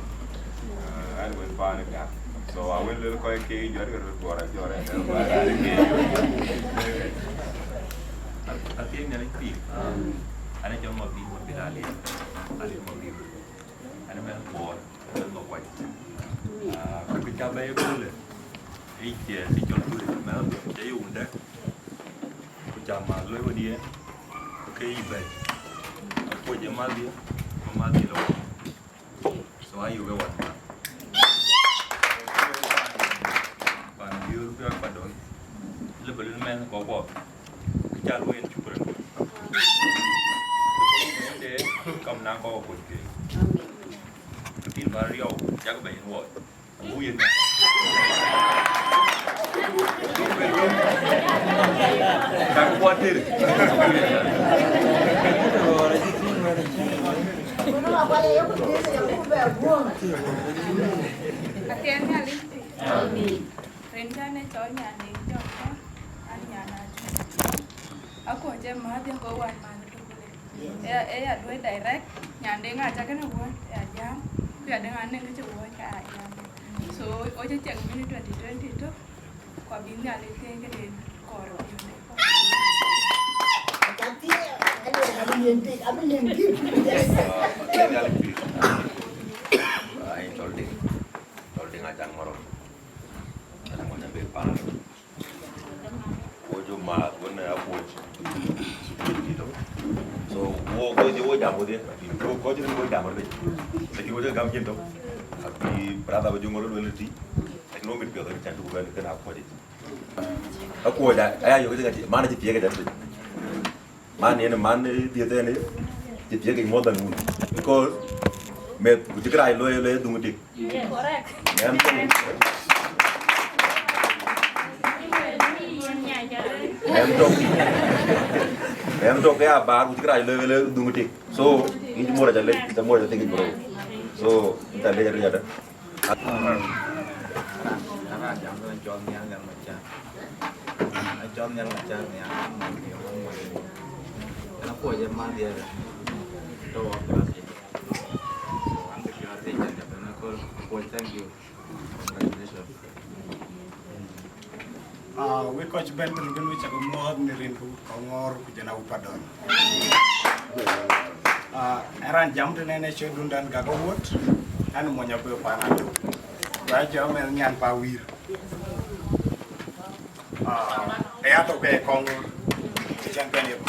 ɛn wën paan gak. So a wën luel kɔc ke jɔt ke röt guɔr a jɔt ɛn ba raan ke. Athiëëŋ Nhialic pïïr. An, acɔl Mabï, Mabï Aliɛm, Aliɛm Mabï. An, mɛnh Bor, mɛnh Makuac. Ah, ku ca bɛ̈i ëköölë, yic, eh, cï cɔl Bul, mɛnh Bor, ca yök wun dɛ̈k. Ku ca math luɔi wën yen, ke yic bɛ̈i. Akuɔc ë madhie, ku madhie lɔ. So ayök ë wan math. Pan biöör ku yak Padöl, lëbë lël mɛnh kɔ̈k guɔ, kë ca lueel, shukran. De kam na kɔ̈k akuɔc ke. Lakin ba riɔu, yak bɛ yen wuɔɔc. Abu yen. Dak kuatir. Athiɛɛn Nhialic. Rin cän ë cɔl Nyandeŋ Jɔk, an, Nyan Ajuɔ̈k. Akuɔc ë mäth yen, go wan mäth ë tök wël. Ë, ë ya duëër direct, Nyandeŋ acä kënë wuɔ̈c, ë ya jam, ku ya dëŋ anëŋ kë cï wuɔ̈c, ka ya jam. So, wo cï cieŋ mïnë twenty twenty-two, ku abï Nhialic thiëëc këden kɔɔr ë piɔ̈nde. Yes. Ai, cɔl Diŋ. Cɔl Diŋ Acaŋ Mɔrɔk. Ana mɔny abë paan. Wo jɔ ma wën akuɔc. So wo ko jɔ wo jam wo de. Wo ko jɔ wo jam wo de. Lakini wo jɔ gam jin to. Abi brother wo jɔ ngoro lo ti. Lakini wo mit pia kan tu kan kan akuɔc. Akuɔc da aya yo kan man ji pia kan. Man yen man dhiëth en cï thiëk yic more than wun, because meth ku cï kërac looi, looi dhuŋ tik. Correct. Mɛm tök. Mɛm tök. Mɛm tök ke abaar ku cï kërac looi, looi dhuŋ tik. So yïn cï muɔ̈r aca lec, cï muɔ̈r aca thiëk yic bro. So yïn ca lec arëëc ada. Ara jam, an cɔl Nhial Nhial Macar. An cɔl Nhial Macar Nhial, an mɔny ke wun mɔny. An akuɔc ë mäth ye tɔ̈ wɔ class eight. So an bï piɔ̈ɔ̈th thiëc an, jam ëkööl, akuɔc, thank you. Congratulations. Ah, wek kɔc bɛ̈n tënë, bɛ̈n wek cak muɔ̈ɔ̈th në rin ku Kɔŋɔɔr ku jɔl a wek Padöl. Ah, ë raan jam tënë ë cɔl Dundan Gak Awuɔ̈t, an mɔny abë paan atök. Ku a jɔ mɛnh nyan pa wïïr. Ah, ë ya tök ke Kɔŋɔɔr, cän bɛ̈n ye bä.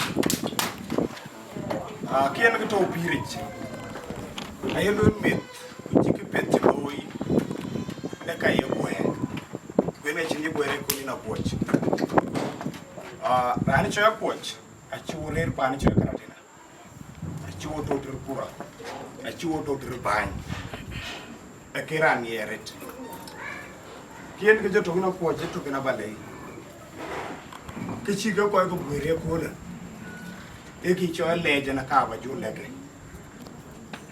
Ah, kë yen kë tɔ̈ pïïric. Aye lueel meth, ku cï kë piɛth cï looi, në ka ye guɛɛr. Ku yen acïn ye guɛɛr ë kööl yen akuɔc. Ah, raan cɔl akuɔc, acï wo rëër paan cɔl Karatina. Acï wo tɔ̈ tëër kura. Acï wo tɔ̈ tëër bäny. Ee kë raan ŋiɛɛr rëët. Kë yen kë jɔ tök yen akuɔc, jɔ tök yen aba lei. Kë cï ke kɔc ke guëër ye köölë. Ee kë cɔl lɛc ënë ka ba jɔ lɛ̈k ke.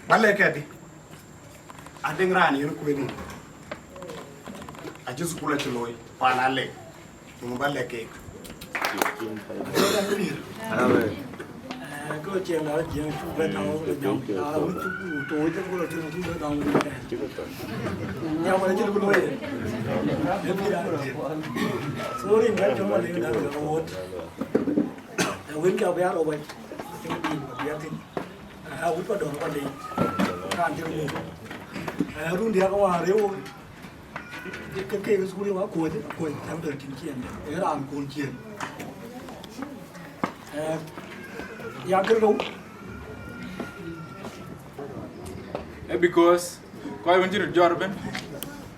Ba lɛ̈k ke adï? Adëŋ raan yen kueeni. Acï thukul acï looi, pan alɛc. Ŋö ba lɛ̈k keek? Amen. Eh, kë cï la jiëŋ cuk bɛ tɔ̈u le jam, la wun cuk ku toc, ku la tïŋ cuk bɛ dɔm wun tɛ̈n. Jam wala cï luk looi. Ë bï raan jiëŋ. So rin bɛ cɔm wala yïn dak ke ɣöt. Ë wën jɔ bï a rou wɛc. Cï bï bï a thïn. Ë wut ba dɔm ba lec. Raan cï muk. Ë run diäk wäär rëëu. Ke ke ke sukul wa kuɔ̈c, kuɔ̈c tɛ̈m de tïŋ ciɛɛŋ. Ee raan kun ciëën. Eh, ya kërou. Eh, because kɔc wën cï röt jɔt ëbën,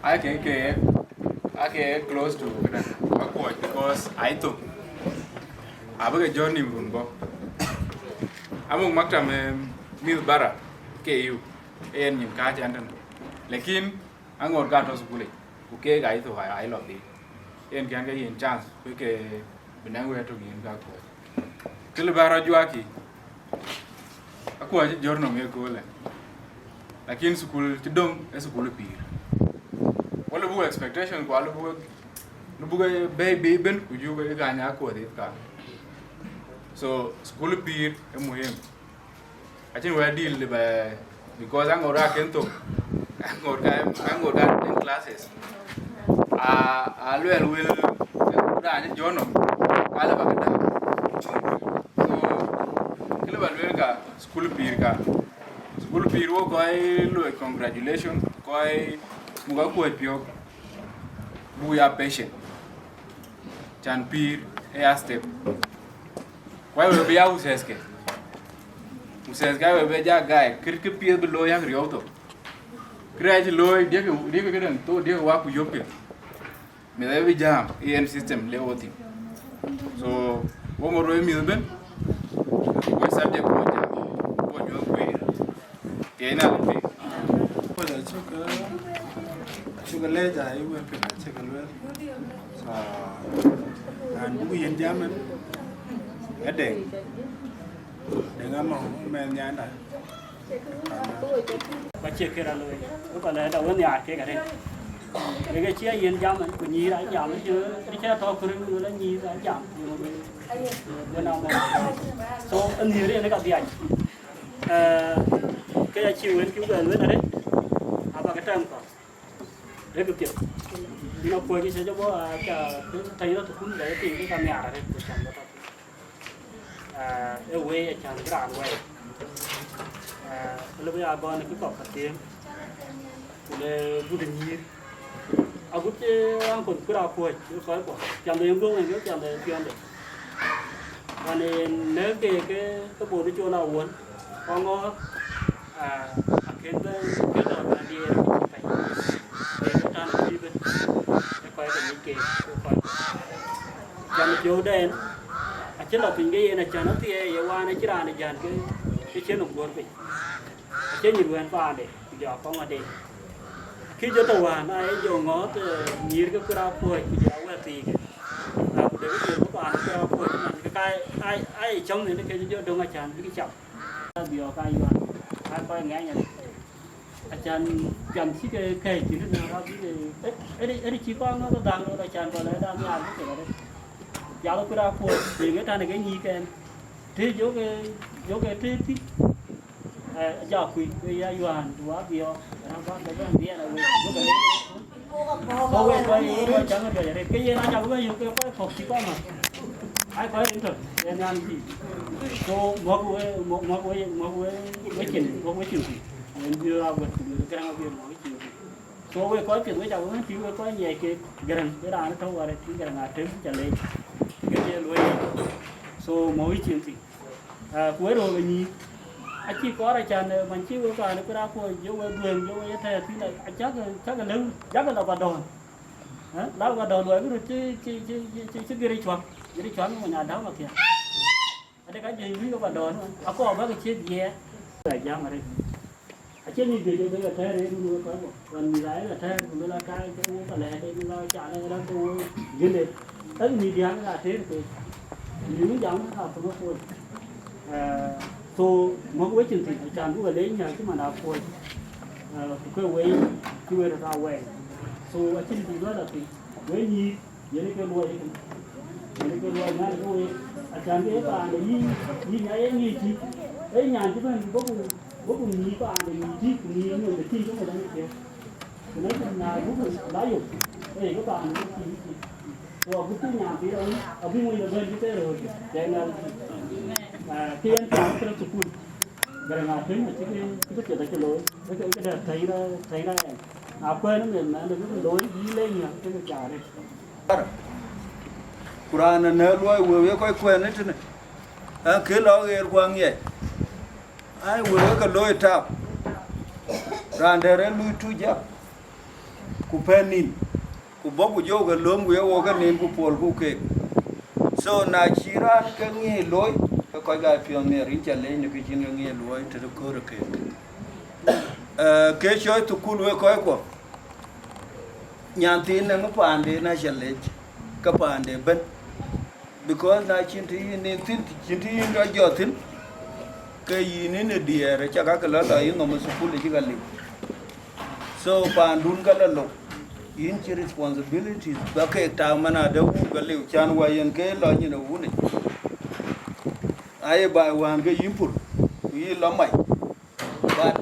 aa ke, ke, aa ke close to këdäŋ, akuɔ̈c, because aa thok. Abï ke jɔt nïm run bɔ̈. Amuk maktam, eh, mïth bara, ke yu, en nyin kääc ɛn tën. Lakin aŋot ka tɔ̈ thukul yic, ku keek aa thok, aa lɔ dhil. Yen kɛn ke yen chance, ku ke bï naŋ wëët tök yen ka kuɔ̈c. Kë lë bä rɔt juak kï, akuɔ̈c jɔt nɔm ye köölë. Lakin thukul cï döŋ, ee thukul pïïr. Wala buk expectation, ku ala buk, ala buk bɛ̈ɛ̈i bï bën, ku juk ë kany akuɔ̈c ë ka. So, thukul pïïr ee muhim. Acïn wɛ̈t dïl lë bɛ, because aŋot ka kën thok, aŋot ka, aŋot ka in classes. A, a luɛl wël, raan cï jɔt nɔm, ka lë bä ke däk. So, kë lë bä lueel ka, thukul pïïr ka. Thukul pïïr wo kɔc luɔi congratulation, kɔc muk akuɔ̈c piɔ̈k, buk ya patient. Can pïïr ë ya step. Ku aye we bï ya usɛɛthke. Usɛɛthke aye we bï ja gaai, kë, kë piɛth bï looi yak riɔu thok. Kërɛɛc cï looi, diëkë, diëkë këdäŋ thok, diëkë wak ku yöpkë. Meth aye bï jääm, ë yen system le wo thïn. So, wo mor we mïth ëbën, we subject wo jam, wo nyuɔ̈th kueer. Tiɛɛc na piny. Kɔc acuk, acuk lɛc, ayï wek piɛth acïk lueel. So, an buk yen jam ɛn, ë Deŋ. Deŋ Amɔ̈u, mɛnh nyanda. Ku acie kë rɔt looi, ku kɔc lɛ̈ɛ̈t awën nhiaar kek arëët. Kek ë cï yen jam ɛn, ku nyïïr aa jam, ë cï tɔ̈ kërë, ku la nyïïr aa jam, ku wën Amɔ̈u. So, ë nhiëër yen ë ka dhiac. Eh, ke ya cï wën cï wɛ̈ɛ̈l wën arëët, abäk tɛm kɔ̈u, rek piɛth. Yïn akuɔ̈c cï cä jɔ bɔ̈, aca tɛ̈c rɔt thukul, bɛ ye piŋ ke ka nhiaar arëët, ku cam bä tɔ̈. Ah, ë wëi acan bï raan wɛɛi. Ah, lëbï ya gɔn kë kɔ̈k ka thiëëm, ku le gut nyïïr. Agut cï aŋkon kë raan kuɔ̈c, ë kɔc kuɔ, piɛndɛ yen guöŋ en, ke piɛndɛ piɔ̈nde. Ɣɔn en nɛ̈k ke, ke, ke both ë con awuɔ̈n, kɔŋ ɣɔ̈ɔ̈r, ah, akën bɛ, kën lɔ bɛ̈n diëër ë piny pɛ̈c. Ee ke tän ë pïïr ëbën, ë kɔc ke ŋic keek, ke kɔc. Jam piɔ̈u dɛn, acï lɔ piny ke yen acan athiɛɛi ye wään acï raan ë jän ke, ke cïn nɔm guöör piny. Acie nyïïr wën paande, ku jɔ akɔŋ adek. Kï jɔ tɔ̈ wään, aye jɔ ŋɔ̈ɔ̈th, eh, nyïïr ke kueer akuɔ̈c, ku jɔ awɛ̈ɛ̈r thiic. Na ku dek jɔ bï paan kueer akuɔ̈c, man, ke ka, ai, ai, cɔ̈ŋ nïn ke jɔ döŋ acan bïk cam. Biɔɔk ayuan, ai, kɔc ŋɛny arëët. Acan piɛm cï ke kɛ̈ɛ̈c thïn, na ka bï ke, eh, eh, eh, cï kɔn ŋɔ̈th dhaŋ rot acan, kɔn lɛ dhaŋ nhial bï ke arëët. Pial kueer akuɔ̈c, bï ke tän ke nyïïr kɛn. Të jɔkë, jɔkë të thïn. Eh, ja kuc, ke ya Yohan, ku wa biɔɔk, raan bä ke bɛ̈n biɛɛr awël, ku ke lec. Ku wek kɔc, wek kɔc cäŋ ë duɔc arëët, ke yen aca bï bɛ̈n yök ke kɔc kɔ̈k cï kɔn ŋɔ̈th. Ai kɔc rin tök, yen nyan bï. So, mɔ̈k we, mɔ̈k, mɔ̈k we, mɔ̈k we, we cin, mɔ̈k we cin thïn. Yen bï raan wɛ̈t, ku bï Garaŋ abï mɔ̈k we cin thïn. So, wek kɔc piɛth, wek ca wek tïŋ, wek kɔc nyiɛc kek Garaŋ, ke raan tɔ̈u arëët, ke Garaŋ Atem ca lec. Ke ye luɔi. So, mɔ̈k we cin thïn. Ah, ku ë röök ë nyïïr. Acï kɔɔr acan, eh, man cï wek paan ë kueer akuɔ̈c, jɔ wek dhuëëŋ, jɔ wek ye tɛ̈ɛ̈r thïn, acäkë, cäkë lëu, jakë lɔ Padɔ̈ɔ̈n. Eh, lak Padɔ̈ɔ̈n luɔi bï röt cï, cï, cï, cï, cï, cï gëri cuak, gëri cuak ë mony Adäu Mathiäŋ. Ade ka juëc luui ke Padɔ̈ɔ̈n, akɔɔr bäkë ciëk jiɛɛr. Ajam arëët. Acïn mïth juëc ë bɛ̈n atɛ̈ɛ̈r ë run wek kɔc bɔ̈. Ɣɔn mïth aa yen atɛ̈ɛ̈r, ku luel aka ke wok alɛɛt, ë mïth aa can ë rɛ̈m ke wok gël ë. Ɣɛn mïth diäk aa tëër keek. Mïth wën jam ë ka thöŋ ë pol. Eh, so, mɔ̈k wecin thïn, acan buk alec nyääk cï man akuɔ̈c, eh, ku ke wei cï wek röt aa wɛɛi. So, acïn bï luɔ̈l athïn, wek nyïïr, yen ke luɔi ëtën, yen ke luɔi nyan ke wek, acan ke paan de yïn, yïn aya ye ŋic tïc, ee nyan cï bɛ̈n bɔ̈ ku, bɔ̈ ku ŋic paan de ŋic tïc, ku ŋic ŋic de tïc ke mɔ̈u däŋ ë piɔ̈u. Ku na cïn na buk la yök, ee, ke paan de tïc. So, abuk tïc nyan piny rɔt, abï ŋuɔ̈c de bɛ̈n cï thɛɛr ɣööt, cɛ ŋɛl. Ah, ke yen paan ke rɔt thukul. Gɛrɛ ŋa tueŋ acï ke, cï ke piɛth acï looi, ke, ke, ke dɛ tɛ̈i rɔ, tɛ̈i rɔ ɛn. Na kuɛɛn ë meth mɛn de bï ke looi, yï lec nhiäk ke ke cak arëët. Ku raan ë nɛ̈k luɔi wëu ye kɔc kuɛɛn ë tënë, ɛn kë lɔ ɣeer ku aŋiɛc. Ai, wëu ke looi tap. Raan dɛ̈ rɛ̈ lui tu jak, ku pɛ̈n nïn, ku bɔ̈ ku jɔu ke lööm, ku ye wok ke nïn, ku puɔl ku keek. So, na cï raan ke ŋiɛc looi, ke kɔc aa piɔ̈ɔ̈th miɛt, yïn ca lec në kë cïn ke ŋiɛc luɔi tëde köör ë keek. Eh, ke cɔɔc thukul wek kɔckuɔ, nyan thiin nɛŋ paanden aca lec, ke paande ëbën. Because na cïn të yïn nin thïn, cïn të yïn rɔt jɔt thïn, ke yïn yïn ë diɛɛr, aca kakë lɔ lɔ yï nhom ë thukul acï ka liu. So, paandun ka lɔ lok, yïn cï responsibilities, ba keek tak man adë wun ka liu, can wä yen ke lɔ nyin ë wun yic. Aye baai wään ke yïn pur, ku yï lɔ mac. But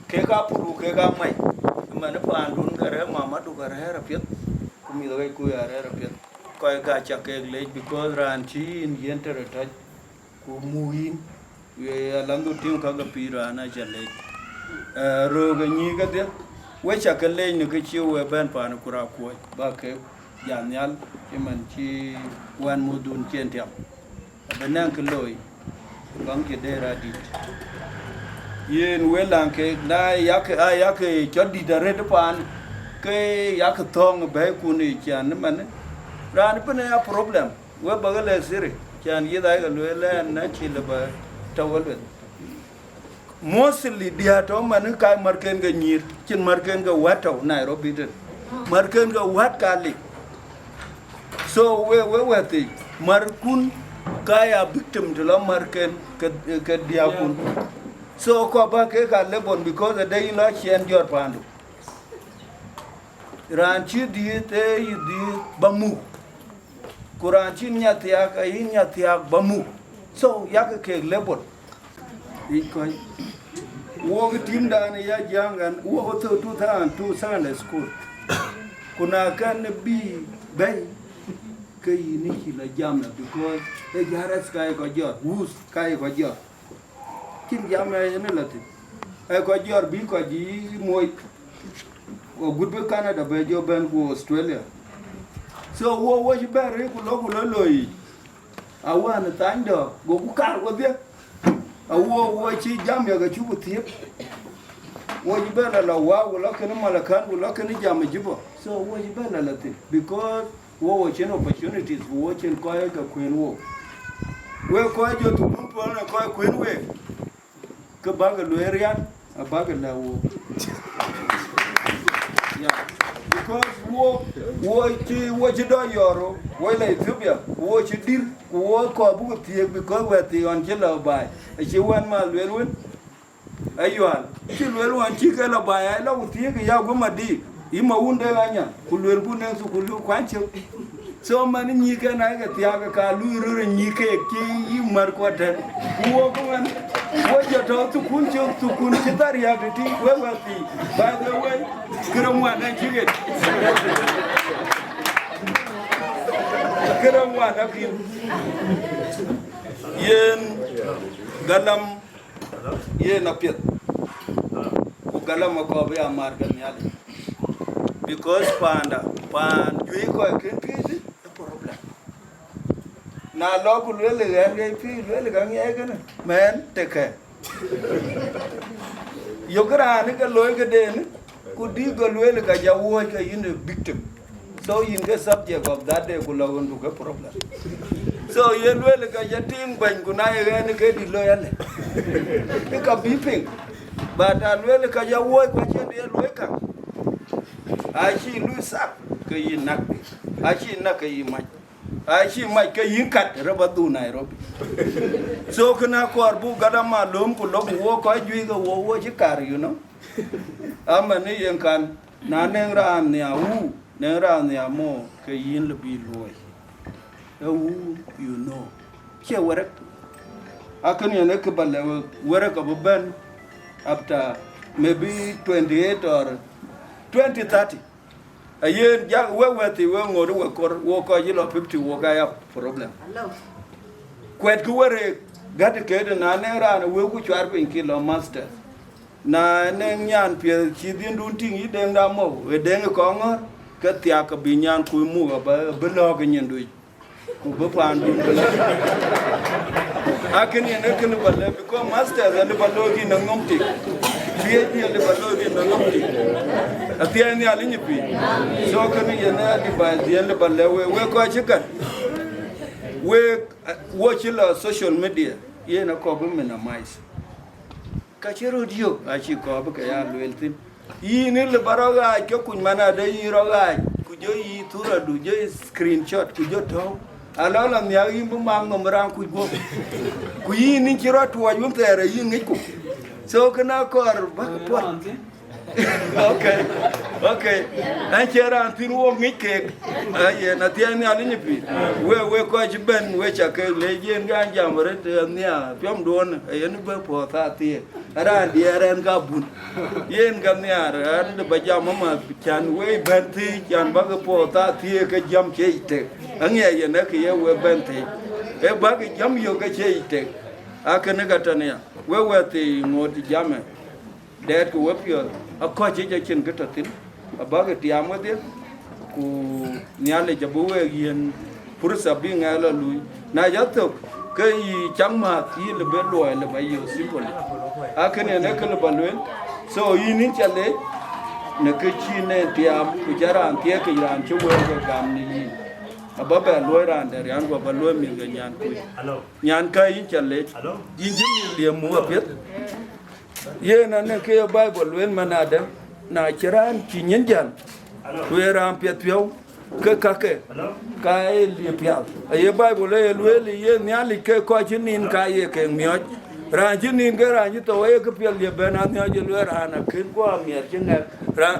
kek aa pur ku kek aa mac, ëmɛn paandun ka rɛ̈ɛ̈r, mamadu ka rɛ̈ɛ̈r apiɛth, ku mïth ɣɛcku ya rɛ̈ɛ̈r apiɛth. Kɔc ka ca kek lec, because raan cï yïn yiën tëde tɔ̈c, ku muk yïn, ye alanhdu tïŋ ka ke pïïr raan aca lec. Eh, röök ë nyïïk kedhie, we ca ke lec në kë cï we bɛ̈n paan ë kur akuɔ̈c, ba kek jat nhial, cïmën cï wɛ̈n mudhun cï en tiam. Abï nɛŋ kë looi, baŋ cï dëër adït. Yen wël laŋ keek, na yak, aa yak cɔl dït arëët paan, ke yak thɔ̈ɔ̈ŋ ë bɛ̈ɛ̈ikun ë cian ëmɛn. Raan ëbën aya problem, we bäk lɛ̈k thiri, cian yith ayek lueel ɛn na cï lë bä tɔ̈u ë lueth. Mostly diäär tɔ̈ man ka märken ke nyïïr, cïn märken ke wät tɔ̈ Nairobi tën. Märken ke wät ka lik. So we, we wɛ̈t thiic, märkun ka ya victim të lɔ märken ke, ke diäärkun. So kɔ̈k bä kek ka label because ade yïn lɔ ciɛɛn jɔt paandu. Raan cï dhiëëth ee yï dhiëëth ba muk. Ku raan cïn nya thiaak, ayï nya thiaak ba muk. So, yak keek label. Yic kɔc. Wok ë team dan ë ya jiäŋ ɛn, wok ë thök two thousand two Sunday school. Ku na kɛn bï bɛ̈i, ke yïn ë cï lɔ jam la, because ë jaras ka ye kɔc jɔt, wuth ka ye kɔc jɔt. Cïn jam ë yen ë la thïn. Ë kɔc jɔt bï kɔc yï moc. Ku agut bï Canada bɛ jɔ bɛ̈n ku Australia. So wo, wo cï bɛ̈n rëër ku lɔ ku lɔ looi yic. Awään ë thany dɔ̈ɔ̈k, goku kaar wedhie. Awo, wo cï jam yak acuk thiëëp. Wo cï bɛ̈n la lɔ Wau, ku lɔ kënë Malakan, ku lɔ kënë jam ë Juba. So wo cï bɛ̈n la la thïn, because wo, wo cïn opportunities, ku wo cïn kɔc ke kueen wo. Wek kɔc jɔ thukul puɔl në kɔc kueen week. Ke bäk lueel riän, abäk lɛ̈k wo. Yeah. Because wo, wo cï, wo cï dɔ yɔɔr, wo la Ethiopia, wo cï dïr, ku wo kɔɔr buk thiëëk, because wɛ̈t thii ɣɔn cï lɔ baai. Acï wɛ̈n ma lueel wën, ayual. Cï lueel ɣɔn cï ke lɔ baai, ai lɔ ku thiëëk ya guöm adï. Yï ma wun de ɣanya, ku luelku nɛŋ thukul kuany cök. So man nyïïk en ayeke thiaak ka lui röt ë nyïïk keek cï yï mär kuɔt tɛ̈n. Ku wok ëmën, wo jɔ tɔ̈ thukul cök, thukul cï thar riääk tëtï, wek wɛ̈t thii. By the way, kërë ŋuan ë cï ɣet. Kërë ŋuan akïn. Yen galam Yen apiɛth, ku galam akɔɔr bï ya mat ke Nhialic. Because paanda, paan juëc kɔc kën piööcë, ë problem. Na lɔ ku lueel ë ɣɛn ke pïïr, lueel ë ka ŋiɛc kënë, mɛn tekë. Yök raan ke looi këden, ku dï gɔ lueel ë ka ja wuɔ̈ɔ̈c ke yïn ë victim. So yïn ke subject of that day, ku lɔ ɣöndu ke problem. So ye lueel ka ja tiŋ bɛ̈ny, ku na ye ɣɛn ke dït looi alë. Ke ka bï piŋ. But a lueel ka ja wuɔ̈ɔ̈c ku acïn de looi ka. Acï lui sak ke yï nak. Acï nak ke yï mac. Acï mac ke yïn kat rɔt ba dhuk Nairobi. So kënë akɔɔr buk gätdä malöm ku lok wok kɔc juëc ke wok wo cï kar, you know. Amɛn ë yen kan, na nɛŋ raan nhiaar wu, nɛŋ raan nhiaar mɔ, ke yïn lë bï luɔi. Ee wu, you know. Cie wërëk. Akën yen ë kë ba lɛ̈k wek, wërëk abï bɛ̈n after maybe twenty eight or twenty thirty. Ayen jak wek wɛ̈thii wek ŋot wek kor, wok kɔc yï lɔ fifty wok aya problem. Kuɛtkï wërëk, gätkï këde, na nɛŋ raan ë wëu ku cuar piny kï lɔ master. Na nɛŋ nyan piɛth cï dhiëndun tïŋ yï deŋda mɔu, ë deŋ ë kɔŋ ŋɔ̈r, ke thiak ke bï nyan kuc muk abï, abï lɔ̈ɔ̈k ë nyinduic. Ku bï paandun bï lɔ. Akën yen ë kënë ba lɛ̈k, because masters alë ba looi kï në ŋɔm tik. PhD alë ba looi kï në ŋɔm tik. Athiɛɛi Nhialic ë pïïr. So kënë yen ë advice yen lë ba lɛ̈k wek, wek kɔc cï gät. Wek, wo cï lɔ social media, yen akɔɔr bï minimize. Ka cï röt yök, acï kɔɔr bï ke ya lueel thïn. Yïn ë lë ba rɔt ɣaac ke kuc man adë yïn rɔt ɣaac, ku jɔ yï thuradu, jɔ yï screenshot, ku jɔ tɔ̈u. Alɔ lɔ nhiaak yïn bï maŋ nɔm raan kuc guɔ̈p. Ku yïn ë cï rɔt tuɔɔc wun thɛɛr ë yïn ŋicku. So kënë akɔɔr bäk puɔl. Okay, okay. An cie raan thïn wok ŋic keek. Aye, na thiɛɛi Nhialic ë pïïr. We, we kɔc cï bɛ̈n, we ca ke leec yen gan jam rëët, eh, nhiaar, piɔmduɔn, eh, yen bï puɔ̈th athiëëk. Raan diɛɛr ɛn ka bun. Yen ka nhiaar, an de ba jam ama can we bɛ̈n thiëëc, can bäk puɔ̈th athiëëk ke jam cie yic tek. Aŋiɛc yen ë kë ye we bɛ̈n thiëëc. Ee bäk jam yök ke cie yic tek. Akënë ka tɔ̈ nia. We wɛ̈thii ŋot jamë. Dɛɛtkï wepiɔ̈ɔ̈th, akɔ̈c yic acïn kë tɔ̈ thïn, abäkï tiaam wedhie, ku Nhialic abï week yiën pursa bï ŋɛk lɔ luui. Na jɔ thök, ke yï cak määth, yï lë bë luɔi lë ba yiëë simply. Akënë yen ë kë lë ba lueel. So yïn yïn ca leec, në kë cï nɛn tiaam, ku ca raan thiëëk yic raan cï wëu ke gam në yïn. Aba bɛ luɔi raan dɛ̈ riän, ku aba luɔi mïth ke nyan kuc. Nyan kä yïn ca leec, yïn cï mïth liep muk apiɛth. Yen anëŋ kë ye Baibol lueel man adë, na cï raan cï nyin jäl, ku ye raan piɛth piɔ̈u, ke kakë, ka ye liep piath. Aye Baibol ë ye lueel, ye Nhialic ke kɔc cï nin ka ye kek miɔ̈c. Raan cï nin ke raan cï thou aye këpiɛth liep bɛ̈n a miɔ̈c, ye lueel raan akën guɔ miɛt cï ŋɛk. Raan,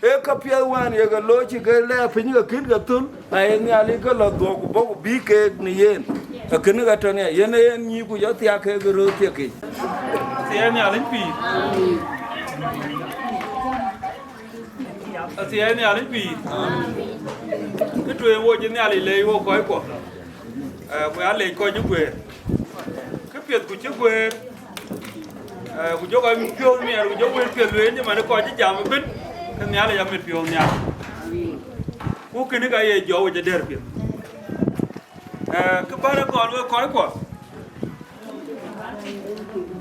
ee käpiɛth wään ye ke looi cï ke lɛɛr piny ke kën ke thöl, na ye Nhialic ke lɔ dhuɔ̈k ku bɔ̈ ku bï keek në yen. Akënë ka tɔ̈ nia, yen ee yen nyïïk ku jɔ thiak kek röör thiekic. Athiɛɛi Nhialic pïïr. Athiɛɛi Nhialic pïïr. Kë tueŋ wo cï Nhialic leec wo kɔckuɔ. Eh, ku ya leec kɔc cï guëër. Kë piɛth ku cï guëër. Eh, ku jɔ kɔc piɔ̈ɔ̈th miɛt, ku jɔ wël piɛth lueel cï man kɔc cï jam ëbën, ke Nhialic amit piɔ̈ɔ̈th nhial. Ku kënë ka ye jɔu ë cï dɛ̈r piɛth. Eh, kë bän ë gɔl wek kɔckuɔ,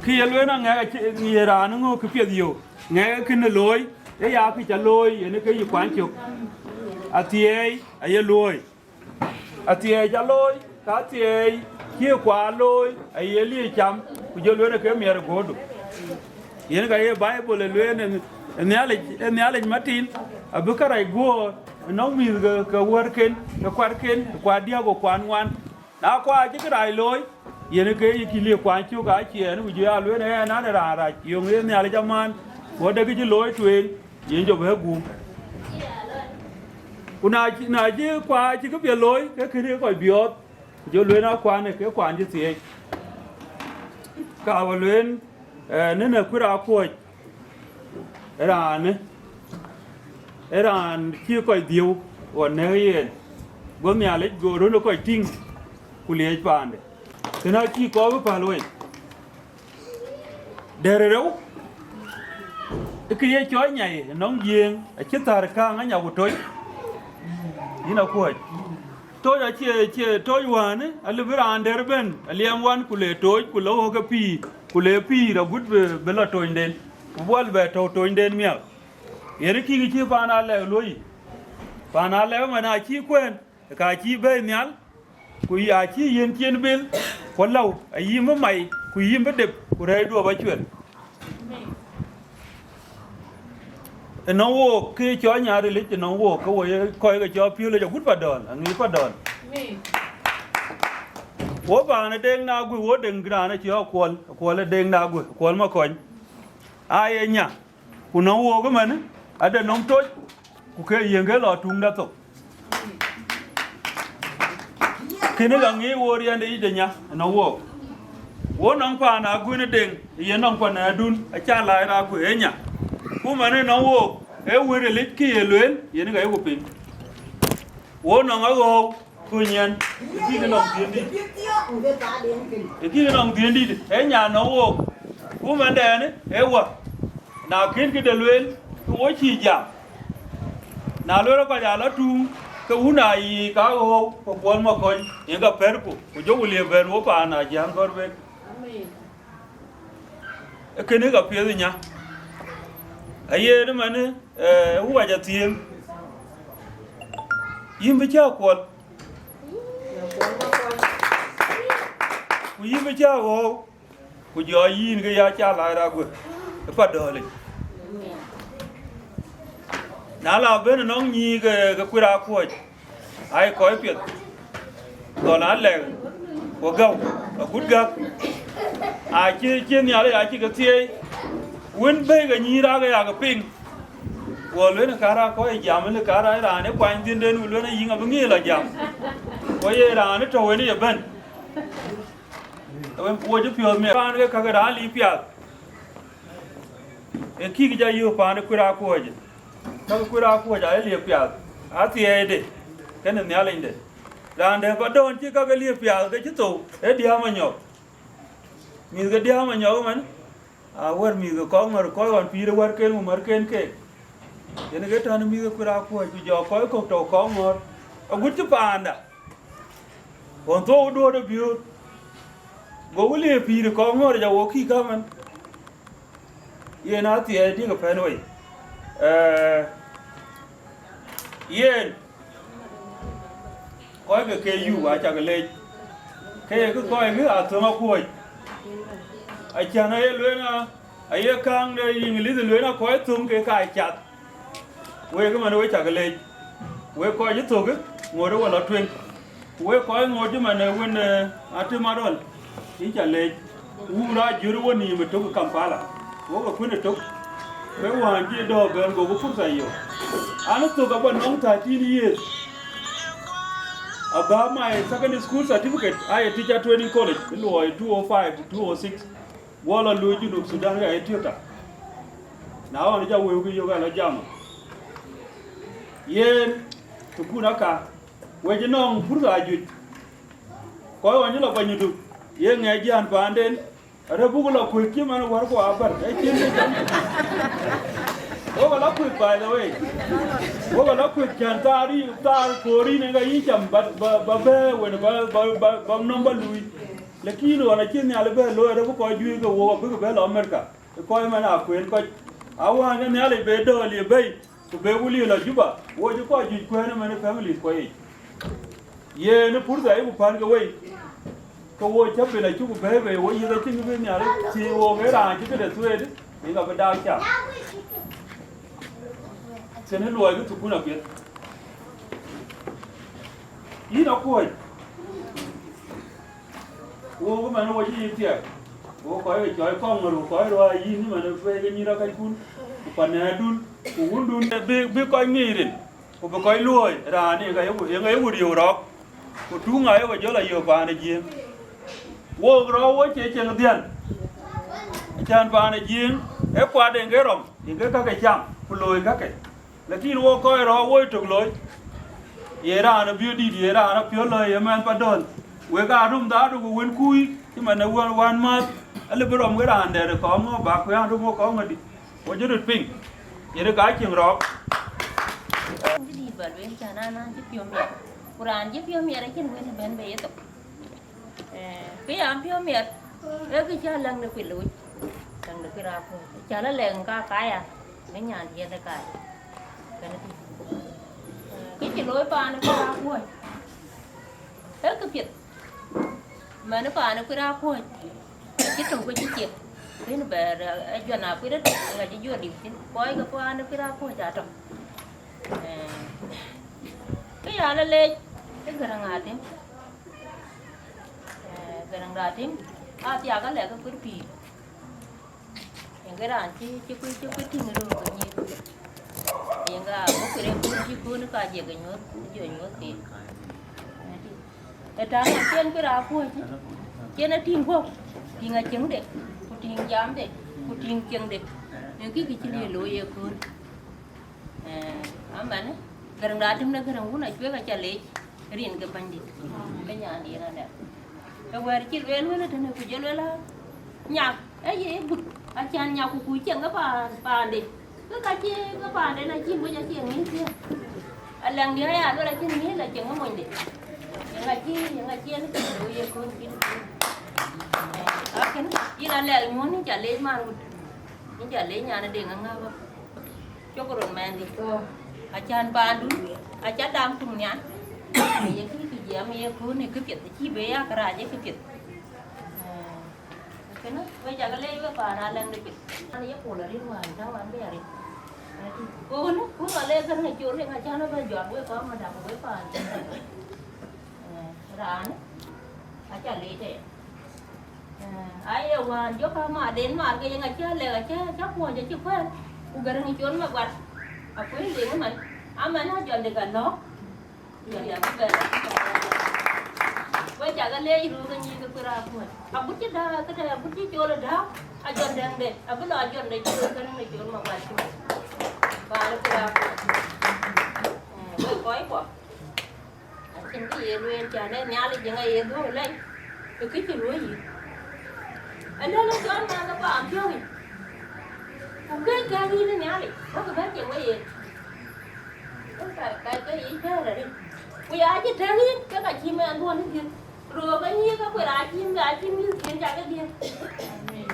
kë ye lueel aŋɛk acï ye raan ŋö kë piɛth yök, ŋɛk ee kënë looi, ee ya kë ca looi, yen ee kë yï kuany cök. Athiɛɛi aye luööi. Athiɛɛi ca looi, ka athiɛɛi cï kuaar looi, aye liëc cam, ku jɔ lueel ke miɛt ë göödu. Yen ka ye Baibol ë lueel ë, ë Nhialic, ë Nhialic matin, abï kärac guöör, ënɔŋ mïth ke, ke wärken, ke kuatken, ku kuat diäk ku kuat ŋuan. Na kuaar cï kërac looi, yen ke yï cï liëk kuany cök aciɛɛn, ku jɔ ya lueel ë ɛn an, ë raan rac, yöŋ ë Nhialic amaan, ku adë kë cï looi tueŋ, yen jɔ bɛ guum. Ku na cï, na cï kuaar cï këpiɛth looi, ke kënë kɔc biɔɔth, ku jɔ lueel na kuanë, ke kuan cï thieec. Ka wä lueel, eh, në në kuï raan kuɔ̈c, ë raanë, ë raan cï kɔc dhiëëu ɣɔn nɛ̈k yen, go Nhialic go röl ë kɔc tïŋ, ku liëc paande. Kënë acï kɔɔr bï päl wei. Dɛ̈t ë rou, ë kë ye cɔɔc nyai ënɔŋ Jiëëŋ, acï thär kääŋ anya ku toc, yïn akuɔ̈c. Toc acie, cie toc wään, alë bï raan dɛ̈r ëbën, aliɛm wan, ku le toc, ku le ɣöök ke pïïr, ku le pïïr agut bï, bï lɔ tonyden, ku buɔl bɛ tɔ̈u tonyden miäk. Yen ë kïk cï paan alɛ̈k luöi, paan alɛ̈k ëmën acï kuɛ̈n, ka cï bɛ̈ɛ̈i nhial, ku ya cï yiën cin bil, ku lëu, ayï bï mai, ku yïn bï dep, ku rɛɛcdu abä cuɛt. Ënɔŋ wook, kë cɔl nyaar rilic, ënɔŋ wook, ke wo ye kɔc ke cɔl piöölic agut padɔɔl, aŋic padɔɔl. Wo paan ë Deŋ na Guëk, wo Deŋ raan acï Akuɔl, Akuɔl ë Deŋ na Guëk, Akuɔl Makɔny. Aa ye nya, ku nɔŋ wook ëmën, ade nɔm toc, ku ke yiëŋ ke lɔ tuŋda thok. Kënë ka ŋic wo riɛnde yic de nya ënɔŋ wook. Wo nɔŋ paan Aguën ë Deŋ, yen nɔŋ paan Adun, aca laai ra Guëk ë nya. Ku man ënɔŋ wook, ee wën rilic kë ye lueel, yen ka yeku piŋ. Wo nɔŋ Aɣɔ̈u, ku nyiɛn, ë kï nɔŋ dhiëndït. Ë kï nɔŋ dhiëndït, ee nya nɔŋ wook. Ku mandɛn, ee wä. Na kën këde lueel, ke wo cïï jam. Na lueel kɔc aa lɔ tuŋ, ke wun aa yiic ka Aɣɔ̈u, ku Kuɔl Makɔny, yen ka pɛ̈rku, ku jɔku liep bɛ̈n wo paan Ajiäŋ Gɔ̈r Bek. Ee kënë ka piɛth nya. Aye ëmën, ee, wuac athiëëŋ. Yïn bï cä Kuɔl. Ku yïn bï cä Aɣɔ̈u. Ku jɔ yïn ke ya ca laai ra Guëk ë pa dɔ̈ɔ̈lic. Na la ben nɔŋ nyïï ke, ke kuir akuɔ̈c, ai kɔc piɛth, thɔn alɛ̈k, ku gäu, agut gäk, acï, cï Nhialic acï ke thieei, wën bɛ̈i ke nyïïn raak ë yak piŋ, guɔ lueel ë kaar aa kɔc jam, ë kaar aa raan ë kuany dhiënden, ku lueel ë yïŋ abï ŋiëc lɔ jam, ku ye raan ë tɔ̈u wën ë ye bɛ̈n. Wo cï piɔ̈ɔ̈th miɛt paan ke käk raan liep piath. Ee kïk jɔ yök paan ë kuir akuɔ̈c. Käk kuir akuɔ̈c aa liep piath. Athiɛɛide, kënë Nhialicde. Raan dɛ̈ pa dɔ̈ɔ̈n cï käk liep piath ke cï thou, ee Diäär Manyɔk. Mïth ke Diäär Manyɔk ëmën, aa wär mïth ke Kɔŋɔ̈r, kɔc ɣɔn pïïr ë wärken ku märken keek. Yen ke tɔ̈n mïth ke kuir akuɔ̈c, ku jɔ kɔc kɔ̈k tɔ̈u Kɔŋɔ̈r. Agut cï paanda. Ɣɔn thou duɔ̈ɔ̈t ë biööt. Go wël ye pïïr ë Kɔŋɔ̈r ja wo kï kamën. Yen athiɛɛi dïk ë pɛ̈n wei. Ee, yen, kɔc ke ke yuk acak leec. Ke ye kë kɔc kë athöŋ akuɔ̈c. Acän aye lueel na, aye kaŋ de English lueel na kɔc thöŋ ke ka cath. Wek ëmën we cak leec, wek kɔc cï thök, ŋoot ë wä lɔ tueŋ. Ku wek kɔc ŋoot cï man ë wën, eh, Atem Arɔl, yïn ca leec. Wun aa jur ë wo nïïm ëtök ë Kampala, wok ë kuën ëtök. Wek wään cï dɔ̈ɔ̈r bɛ̈n, gokï fursa yök. An, ë thök abä nɔŋ thirteen years. Abä my secondary school certificate, aye teacher training college, ë luɔi two oh five to two oh six. Guɔ lɔ luui Junub Thudan ke Ethiopia. Na ɣɔn ca wëu kë yök alɔ jam. Yen, tukun aka, wec ënɔŋ purtha ajuëc. Kɔc ɣɔn cï lɔ banyudu, ye ŋɛc jiän paanden, arë buk lɔ kuëk cï man wär ku abär, ë cin ke jam. Wok alɔ kuëk, by the way. Wok alɔ kuëk cän thaar yï, thaar koor yïn ë ka yï cam, ba, ba, ba bɛ̈ɛ̈i wën, ba, ba, ba, ba nɔm ba luui. Lakin ɣɔn acï Nhialic bɛ looi, arë bï kɔc juëc ke wok abïk bɛ lɔ Amerika. Ë kɔc man aa kueen kɔc. Awään ke Nhialic be dɔ̈ɔ̈l ye bei, ku be wël ye lɔ Juba, wo cï kɔc juëc kuɛ̈ɛ̈n ëmën ë families kuɔ yic. Yen ë purtha yeku pän ke wei, ke wo cä ben acuk bɛ̈ɛ̈i bei, wo yiëth acïn kë bï Nhialic thiëëc wook, ee raan cï këde thueet, yen ka bï daak cam. Kënë luɔikï thukun apiɛth. Yïn akuɔ̈c, wok ëmën wo cï yï thiɛk, wo kɔc ke cɔɔc kɔŋ ŋör, ku kɔc ruääi yïn ëmën ë tuɛɛc ke nyïïr akɛckun, ku panɛɛrdun, ku wundun, bï, bï kɔc ŋic rin, ku bï kɔc luööi raan ë ŋa yeku, ë ŋa yeku riëëu rɔɔk, ku tuŋ ŋa yeku jɔl ayök paan ë Jiëëŋ. Wok rɔɔk wo cie cieŋ dhiän, acän paan ë Jiëëŋ, ee kuat en ke rɔm, en ke kake cam, ku looi kake. Lakin wo kɔc rɔɔk woi tök looi, ye raan abï dït, ye raan apiɔ̈l lɔ ye mɛnh pa dɔ̈l. Wek aa röm dhaardu ku wën kuui, cï man ë wän, wän mäth, alë bï rɔm ke raan dɛ̈t ë kɔŋ ŋɔ̈ɔ̈k, bä kuɛ̈ɛ̈n röm wo kɔŋ ŋɔ̈ɔ̈k dï, wo jɔ röt piŋ, yen ë ka cieŋ rɔɔk. Cï dït bä lueel, cän an, an cï piɔ̈u miɛt, ku raan cï piɔ̈u miɛt acïn wën ë bɛ̈n bei yethok. Eh, kë ya piɔ̈u miɛt, ee kë cä läŋ de kuï looi, läŋ de kuï raak kuɔ̈c. Cä lɔ lɛŋ ka kaya, në nyan diɛt de kaya. Kënë kë. Eh, kë cï looi paan ë kuï raak kuɔ̈c, ee kë piɛth. Mɛn paan ë kuï raak kuɔ̈c, cï tök ke cï ciek. Kën bɛ̈ɛ̈r, eh, juɔn akuï rɔt, ŋa cï juɔt dïp thïn. Kɔc ke paan ë kuï raak kuɔ̈c atɔ̈. Eh, kë ya lɔ leec, kë gär ŋa tïŋ. Gäräŋ da tim, a thiak alɛ̈k ke kuër pïïr. Yen ke raan cï, cï kuc, cï kuc tïŋ röör ke nyïïr. Yen ke a bɔ̈ kërë kuc cï kuën ka jiëk ë nyuɔ̈th, ku jɔ nyuɔ̈th keek. Ë taŋ ë cïn kuër akuɔ̈c, cïn ë tïŋ guɔ̈p, tïŋ acieŋde, ku tïŋ jamde, ku tïŋ cieŋde. Yen kï kï cï liël looi ye kuën. Eh, amanë, Gäräŋ da tim de Gäräŋ wun Acuek aca leec, rin ke bänydït, ke nyan yen alɛ̈k. Ke wɛ̈ɛ̈r cï lueel wël ë tënë, ku jɔ lueel a, nyak, ee ye gut, acan nyak ku kuc cieŋ ke paan, paande. Ke ka cie, ke paande na cï moc acie ŋic thiëëk. Alɛ̈ŋdï aya lueel acïn ŋic la cieŋ ke monyde. Yeŋa cï, yeŋa cï en kën looi ye kööl kïn. Eh, akën, yïn alɛ̈k nyuɔ̈n, yïn ca leec man wut. Yïn ca leec nyan ë Deŋ aŋääk bä. Cök röt mɛnhdi. Acan paandun, aca dam tum nhial. Ye kï kï jiɛɛm ye kööl ë këpiɛth, acï be ya kërac ë këpiɛth. Eh, kënë, we cakë leec we paan alɛŋde pith. An ye pol arït wään, tääu an be arït. Ku kënë, ku ŋa le Gäräŋ ë col, yen acan abä jɔt we kɔ̈k madam, we paan. Eh, raan, aca leec aya. Eh, aye wään jɔkë amaden maar ke yen aca lɛ̈k, aca, aca kuɔny, acï kuɛ̈n. Ku Gäräŋ ë col Maguar, akuëëny leŋ ëmën. Aman a jɔnde ka lɔ̈k. Jɔnde abï bɛ̈n. We cakë leec röör ke nyïïr ke kuër akuɔ̈c. Agut cï dääk, këde agut cï col ë dääk, a jɔn dɛ̈ŋde, abï lɔ a jɔnde col Gäräŋ ë col Maguar col. Bä lɔ kuër akuɔ̈c. Eh, we kɔckuɔ. Acïn kë ye lueel, cän ë Nhialic ë ŋa ye dhuɔ̈k lɛc, ë kë cï luɔ̈i yï. Ënɔɔnë, cɔl man ke paam piɔ̈ɔ̈c yic. Ku ke kɛ̈ɛ̈k yïn ë Nhialic, bäkï bɛ̈n cieŋ we yen. Ke ka, ka ke yic bɛ̈ɛ̈r arëët. Ku ya cï tëëk yïn, ke ka cï mɛnhduɔ̈n ë dhiëth. Röök ë nyïïr ke kuër acï, acï mïth dhiëth cak ë dhiëth. Amin.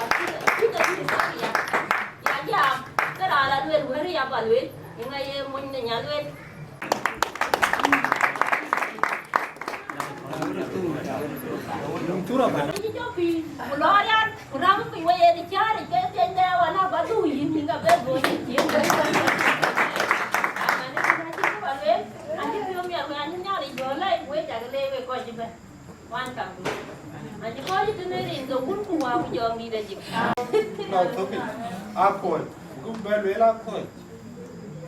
Acï, acï ke dhiëth cak ya. Ya jam, ke raan la lueel wëër ya bä lueel, ë ŋa ye mony në nya lueel. Cï jɔ pïïr, ku lɔ rial, ku rɛ̈m piny we yen ë cäär, ke piɛny dɛ wan a bä dhuk yïn, yïn ka bɛ dhuk yïn cin. Aman, ë kën acï kë bä lueel, acï piɔ̈u miɛt, we acï Nhialic jɔ lɛc, we cak leec we kɔc ëbɛ̈n. Wan kam du. Acï kɔc tënë rin ke wun ku wä ku jɔŋdït ajik. Lɔ thökic, a kɔc, ku bɛ lueel a kɔc.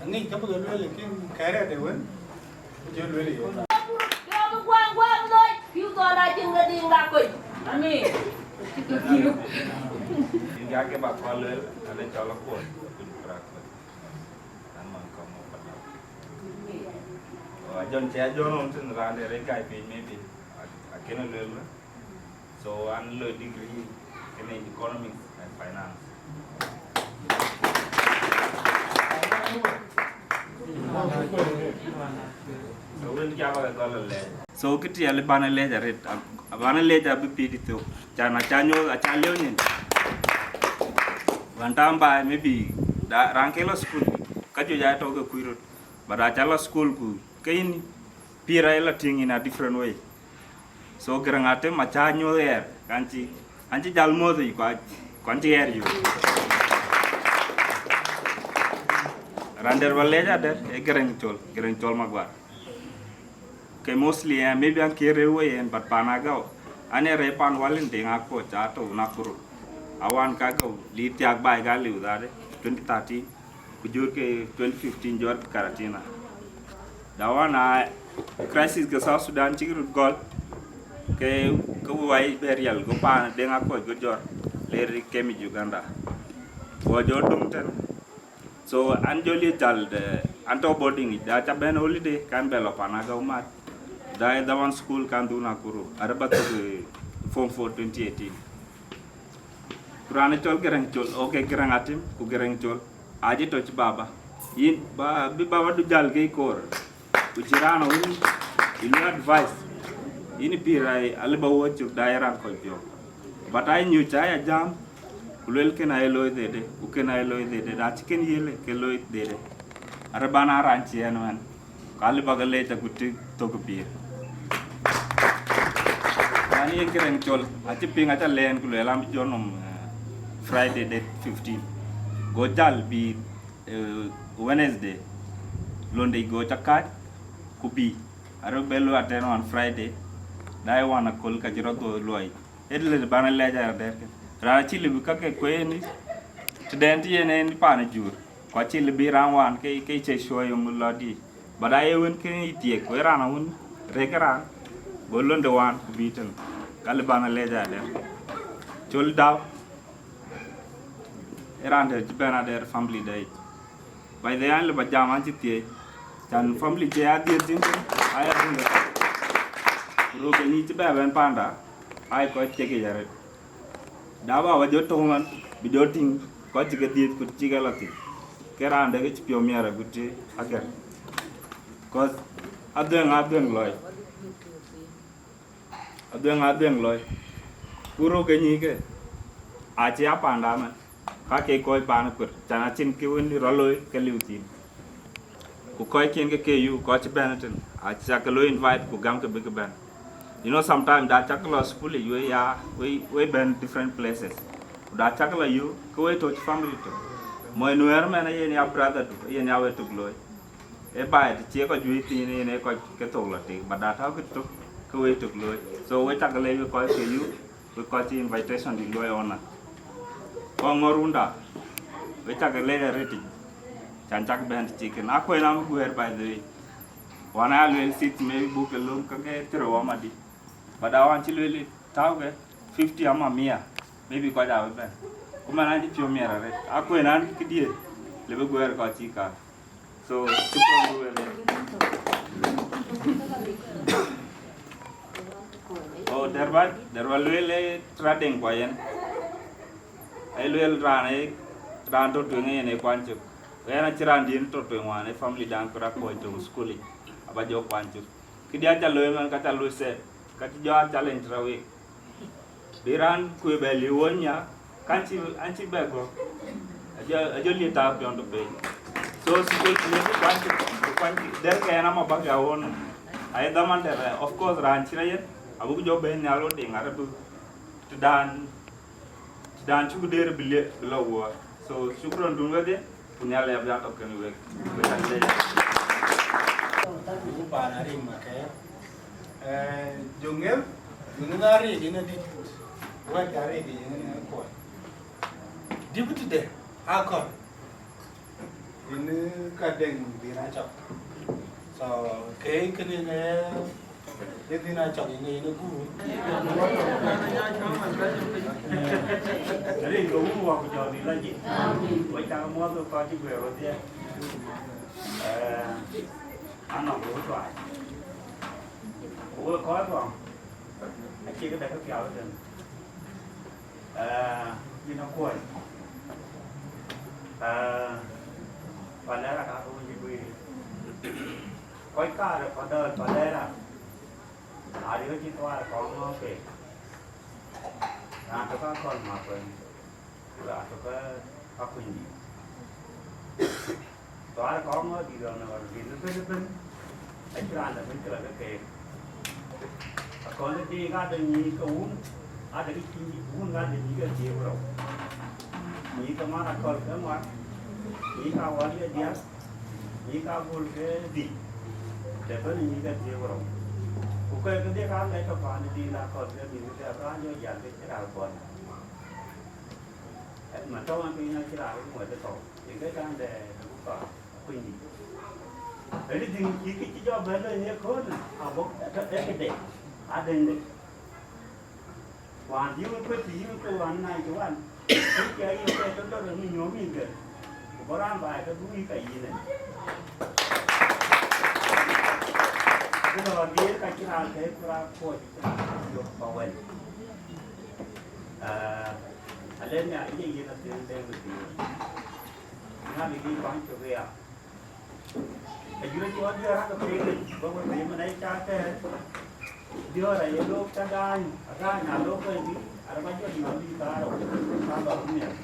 Aŋic ka bï ke lueel, lakin kɛ̈ɛ̈r ade wën, ku jɔ lueel ye. Jɔkï guaŋ guaŋ loc, pïu thɔn acïn ke diŋ la kɔc. Amin. Yen ka ke bä kɔn lueel, an, ë cɔl akuɔc, ku practice. An, man kɔn mɔ padam. Oh, a jɔn cɛ a jɔn on tën raan de rek gai piny, maybe. A, a kën lueel. So, an, lo degree in economics and finance. So, wën jam ake gɔl lɛɛc. So, kë tiɛɛl ë bän ë lɛɛc arëët, a, bän ë lɛɛc abï pïïr thok. Can aca nyuɔɔth, aca lieu nyin. Wan tam baai, maybe, da, raan ke lɔ school, ka juëc aa tɔ̈u ke kuc röt. But aca lɔ school ku, ke yïn, pïïr aa lɔ tïŋ in a different way. So Gäräŋ Atem aca nyuɔɔth ɣɛɛr, kan cï, an cï jal muɔ̈th yic, ku a, ku an cï ɣɛɛr yök. Raan dɛ̈t bä lɛc adɛ̈t, ee Gäräŋ Col, Gäräŋ Col Maguar. Ke mostly, eh, maybe an kë rëër wei yen, but pan Agäu, an ee rëër pan wal in Deŋ Akuɔc, aa tɔ̈u Nakuru. Awan ka Agäu, lit thiak baai ka liu dhade, twenty thirteen. Ku jɔt ke twenty fifteen jɔt Karatina. Da wan a crisis ke South Sudan cïk röt gɔl, ke, ke wai bɛ riɛl, go paan Deŋ Akuɔc go jɔt, le ri kemi Uganda. Go jɔ döŋ tën. So, an jɔ liec jal de, an tɔ̈ boarding yic, da ca bɛ̈n holiday, kan bɛ lɔ pan Agäu mat. Da ë dhaman school kan dhuk Nakuru, arë bä thök, eh, form four twenty eighteen. Ku raan ë cɔl Gäräŋ Col, okay, Gäräŋ Atem, ku Gäräŋ Col, acï tɔ̈ cï baba. Yïn, ba, bï baba du jäl ke koor. Ku cï raan wën, yï luɔi advice. Yïn pïïr ai, alë ba wɔ cök da ye raan kɔc piɔ̈u. But ai nyuc ca ya jam, ku luel kën aye looi dhede, ku kën aye looi dhede, da cï kën yele ke looi dhede. Arë ban a raan cï ɛn wën. Ka lë bä ke leec agut tï thök pïïr. Raan yen Gäräŋ Col, acï piŋ, aca lɛɛn ku lueel an bï jɔ nɔm, eh, Friday date fifteen. Go jäl bï, eh, Wednesday, Lunde go ca kääc, ku bï, arë bɛ lo attend on Friday. Dai wan aköl ka cï rɔt dhuɔ̈k luɔi. Ë lë bän alɛc aya dɛ̈t kën. Raan acï lëu bï ka ke kueen, tëdɛn tï yen en paan ë jur. Ku acï lëu bï raan wan ke, ke cï cuɔ̈ɔ̈c yöŋ lɔ dï. But aye wën kën yï thiëëk, ku ë raan awën rëk raan, go londe wan ku bï tën. Ka lë bän alɛc aya dɛ̈t. Col Dau, ë raan dɛ̈t cï bɛ̈n adɛ̈t family dɛ̈ yic. By the end, lë ba jam an cï thiëëc. Can family cie adhiëth thïn thïn, aya dhïn. Ku röök ke nyic cï bɛ bɛ̈n panda, ai kɔc cï ke yɛ̈ röt. Da ba wa jɔ tɔ̈u man, bï jɔ tïŋ, kɔc cï ke dhiëth ku cï ke lɔ thïn. Ke raan de ke cï piɔ̈u miɛt agut cï agɛ̈r. 'Cause adhuëŋ, adhuëŋ lɔi. Adhuëŋ, adhuëŋ lɔi. Ku röök ke nyic ke, acï a panda man. Ka ke kɔc paan kuër, can acïn kë wën rɔt looi ke liu thïn. Ku kɔc kiɛ̈n ke ke yu, kɔc cï bɛ̈n ëtën, acä ke looi invite ku gam ke bï ke bɛ̈n. You know, sometimes da cak lɔ school yic, we ya, we, we bɛ̈n different places. Ku da cak lɔ yu, ke we tɔ̈ cï family tök. Mɔc Nuɛɛr mɛn ayen ya brother du, ayen ya we tök looi. Ë baai të cie kɔc juëc thiin yen ë kɔc ke thok lɔ tik, but da tɔ̈u kë tök ke we tök looi. So we cak lɛc we kɔc ke yu, we kɔc cï invitation dït luɔi ɣɔn na. Kɔn ŋɔ̈r runda, we cak lɛc arëtic, can cak bɛ̈n të cï kën. Akuën am guɛ̈ɛ̈r, by the way. Wan a lueel six, maybe buk ke löm ke ke thirë wɔ madï. But awan cï lueel tääu ke fifty ama mia, maybe kɔc a bï bɛ̈n. Ku man an cï piɔ̈u miɛt arëët. Akuën an këdië, lë bï guɛ̈ɛ̈r kɔc cï kaar. So, shukran du wele. Oh, dɛ̈r ba, dɛ̈r ba lueel ë trading kua yen. Ai lueel raan ë, raan tɔ̈ tueŋ yen ë kuany cök. Ɣɛn acï raan diën tɔ̈ tueŋ wään ë family dan ku rak kuɔc tɔ̈ school yic. Aba jɔ kuany cök. Këdï aca looi man, ka ca looi set. Ka cï jɔ a challenge rɔt wek. Bï raan kuëë bɛ liu won nya, kan cï, an cï bɛ gɔ̈k. Ajɔ, ajɔ liu taak piɔ̈n tɔ̈ piny. So, school cï lëk kuany cï, kuany cï, dɛ̈r ke ɛn ama bäk ya won. Ai dhaman dɛ̈r, of course, raan cï rɔt yen, abuk jɔ bɛ̈n nhial rot diŋ arëët bï tëdan, tëdan cuk dëër bï lë, bï lɔ wuɔɔr. So, shukran dun wedhie, ku Nhialic abï atɔ̈ kën wek. Wek an lec. Ku paan arim akɛɛr. Eh, Joŋ Ŋer, Joŋ Ŋer arëëc yen adït. Wɛ̈t arëëc yen kuɔny. Deputy de, akɔ̈l. Yen ka Deŋ Dhïn Acɔk. So, ke kënë ne, ne Dhïn Acɔk yen yen guur. Rin ke wun wɔ ku jɔ bï lɔ jik. Wek cak muɔ̈th kɔc cï guëër röt dhiëëth. Eh, anɔŋ ku tuac. Ku wek kɔc kɔŋ, acï këde ke pial tën. Eh, yïn akuɔ̈c. Eh, Palera ka ke wun cï guiir. Kɔc kaar ë Padɔl Palera, ariööc cï thuaar kɔŋ ŋɔ̈ɔ̈k keek. Raan tök akɔ̈l Makueny, ku raan tök Akuny dït. Thuaar kɔŋ ŋɔ̈ɔ̈k dït ɣɔn ɣɔn dït ëbën ëbën, acï raan dɛ̈ bï cï lɔ ke keek. Akɔ̈l ë diik ade nyïïk ke wun, ade ke cï wun ade nyïïk ke dhiëëu rou. Nyïïk ke man akɔ̈l ke ŋuan, nyïïk ka wäl ye diäk, nyïïk ka gol ke dhïc, të bën nyïïk ke dhiëëu rou. Ku ke kedhie ka ŋɛc ke paan ë diik akɔ̈l ke mïth ke raan jɔ jäl ke cï raan kuɔn. Ë, man tɔ̈u ɣɛn piny acï raan ŋuɛt ë tɔ̈u, yen ke kan de ku ka. Kuny dït. Anything cï kë cï jɔ bɛ̈n lɔ ye köölë, abɔ̈ ë këde, adëŋde. Wään bï wek kuet të yïn ke wään ninety one, kë cï a yïn ke tɔ dɔ̈t ë ŋïny nyuɔ̈ɔ̈m yïn ke, ku bɔ̈ raan baai ke bï wïïk ka yïn ë. Kë lɔ diëër ka cï raan ke ku raan kuɔc yök pa wɛl. Aa, alɛ̈th nhial ye yen athiëëŋ Deŋ Dhïn. Nhial ye kuany cök ëya. Ajur acï ɣɔn diäär ake piny, bä we piny mën ë cak tɛ̈ɛ̈r. Diäär aye lok tɔ gaany, agaany aa lok ke bï, araba jɔ yök bï kaarou, ka bä ku miɛt.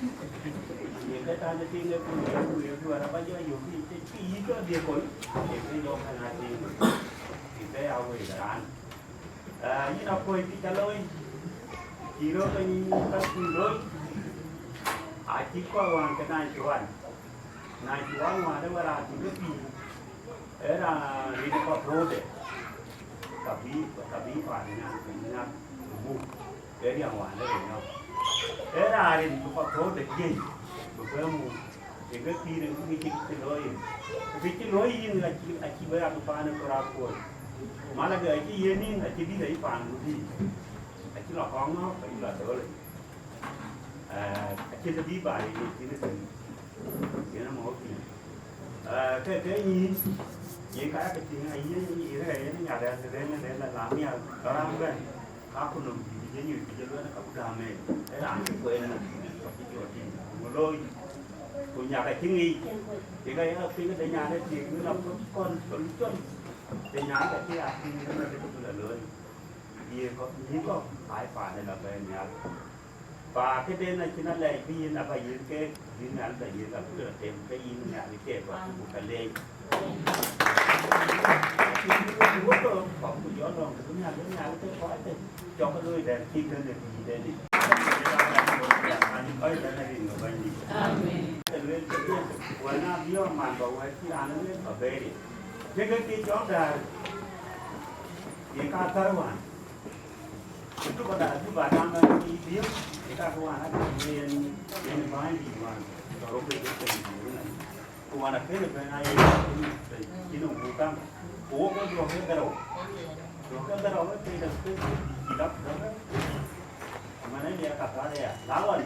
Ye ke tany ë tiŋ ë piny, ye ku ye diäär araba jɔ yök bï, cï, cï yï jɔ dhiëëth kony, ye ke jɔ kɛn aa tiŋ, bï ke ya wëi raan. Aa, yïn akuɔ̈c kë ca looi, cï röt ke nyin ka cï looi, acït kɔc wään ke ninety one. Ninety one wään ë wën raan cï ke pïïr, ë raan rin kɔc röördɛ, ka bï, ka bï paan ë nyan piny. Ke riɛm wään ë riɛm nyɔk. Ee raan rin bï kɔc thou de jiëc, bï bɛ̈n muk, ë ke pïïr ë kë cï, cï looi yïn. Kë cï looi yïn acï, acï bï yak paan ë kɔɔr akuɔ̈c. Malak acï yiën yïn, acï dït ayï paan ku dït. Acï lɔ kɔŋ nɔ̈k, acï lɔ döl. Ee, acïn të bï baai yïn cïn ë thïn. Yen ë mɔ̈u thïn. Ee, ke, ke nyïïn, yen ka yak tïŋ, aye, ye rɛɛc yen ë nyath ɣɛn, rɛɛc yen rɛɛc la lam nhial, ba raan bɛ̈n, ka ku nɔm dït, ye nyuc, ku jɔ luɛɛl, ka ku gäm ë, ë raan cï kueen nɔm dït, ka ku jɔ tïŋ, ku looi, ku nyak acï ŋic, ye ka yak piŋ de nyan ë thiëëk, wën a kɔn, kɔn, kɔn, de nyan ka cï ya tïŋ, ë rɛɛc ku bï la looi. Ye kɔc, nyïïn kɔc, ai, paan ë la bɛ̈n nhial. Ba këden acïn alɛɛc bï yïn aba yiëk keek, bï Nhialic ba yiëk abï rɔt tem ke yïn Nhialic keek kɔc ku ka leec. Acïn bï wek wek kɔ̈k ku jɔ lɔ̈ŋ ke bï Nhialic, Nhialic ke kɔc de cɔk ke looi dɛ̈t cï kën de bï de dï. Kɔc bɛ̈n arin ke Bɛ̈nydït. Amen. Ke lueel ke diɛ̈n, wën a biɔ̈ɔ̈k man ba wɛ̈t cï raan lueel ba bɛ̈ɛ̈r ye. Ke ke ke cɔk däär, ye ka thär wään. Ku Juba da, Juba da man ki biyo, e ka ko wana ka yen, yen bandi wan. Ro ke ke ke ni na. Ko wana ke ne ben ai, ki no bu kam. Ko ko do ke daro. Do ke daro ke da ke ki da da. Mana ya ka ka ya. Lawan.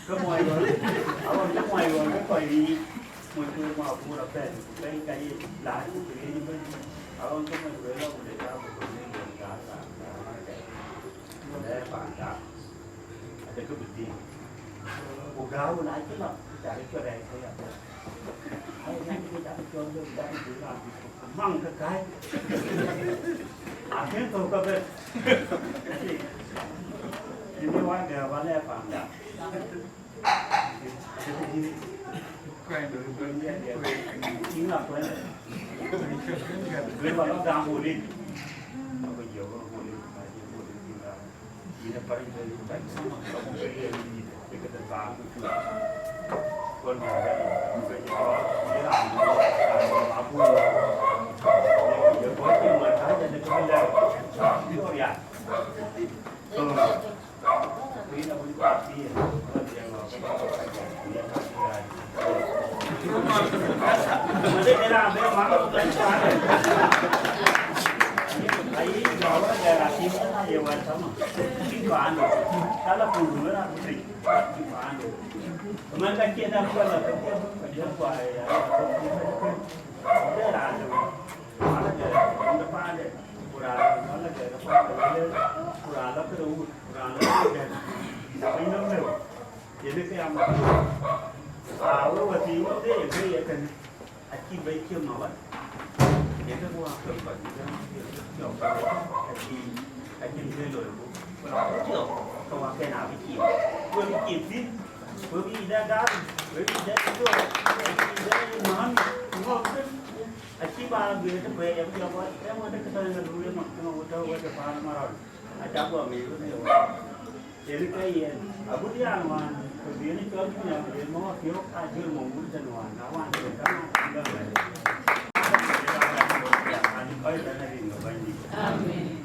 Ke mo ayo. Awan ke mo ayo ke ko ni. Mo ke mo bu ra pen. Pen ka ye la ku ke ni ben. Awan ke mo ke la ku le ka ko ni ka ka. Lɛɛr paan gak, adekë bï tïŋ. Ku gääu na cï lɔ, cak cï cuɛt rɛɛc ke ya. Ai, na cï cak cɔl, cak cï raan bï maŋ ke käi. Akën thou ke bɛ̈n. Yïn bï wä gɛ̈ɛ̈r wä lɛɛr paan gak. Yënë ke ya mat. Aa, wek wäthii wek de ye ke ye kënë, acï bɛ̈i cï mawan. Yënë ke wä ke kɔc bï jam, acï, acïn kë loi ku, ku la ku thiɔ̈k, ke wä kën abï cin. Wek bï cin thïn, wek bï dɛ gam, wek bï dɛ jɔ, wek bï dɛ män, ŋɔ̈k thïn. Acï ba guiir të pɛɛi, abï jɔ bɔ̈, ë ŋɔ̈t ke tɔ̈ ë luui ë ŋɔ̈t, ë ŋɔ̈t wä tɔ̈ wä të paan ë marɔl. Aca guɔ miir wën ë wä. Yen ke yen, agut yan wään, ku dhiën cɔl Junior, ku yen mɔ̈u Apiɔ̈u, a jël mɔ̈u wun tën wään, na wään, ku ka na cï bɛ bɛ̈n. Ani kɔc bɛ̈n ari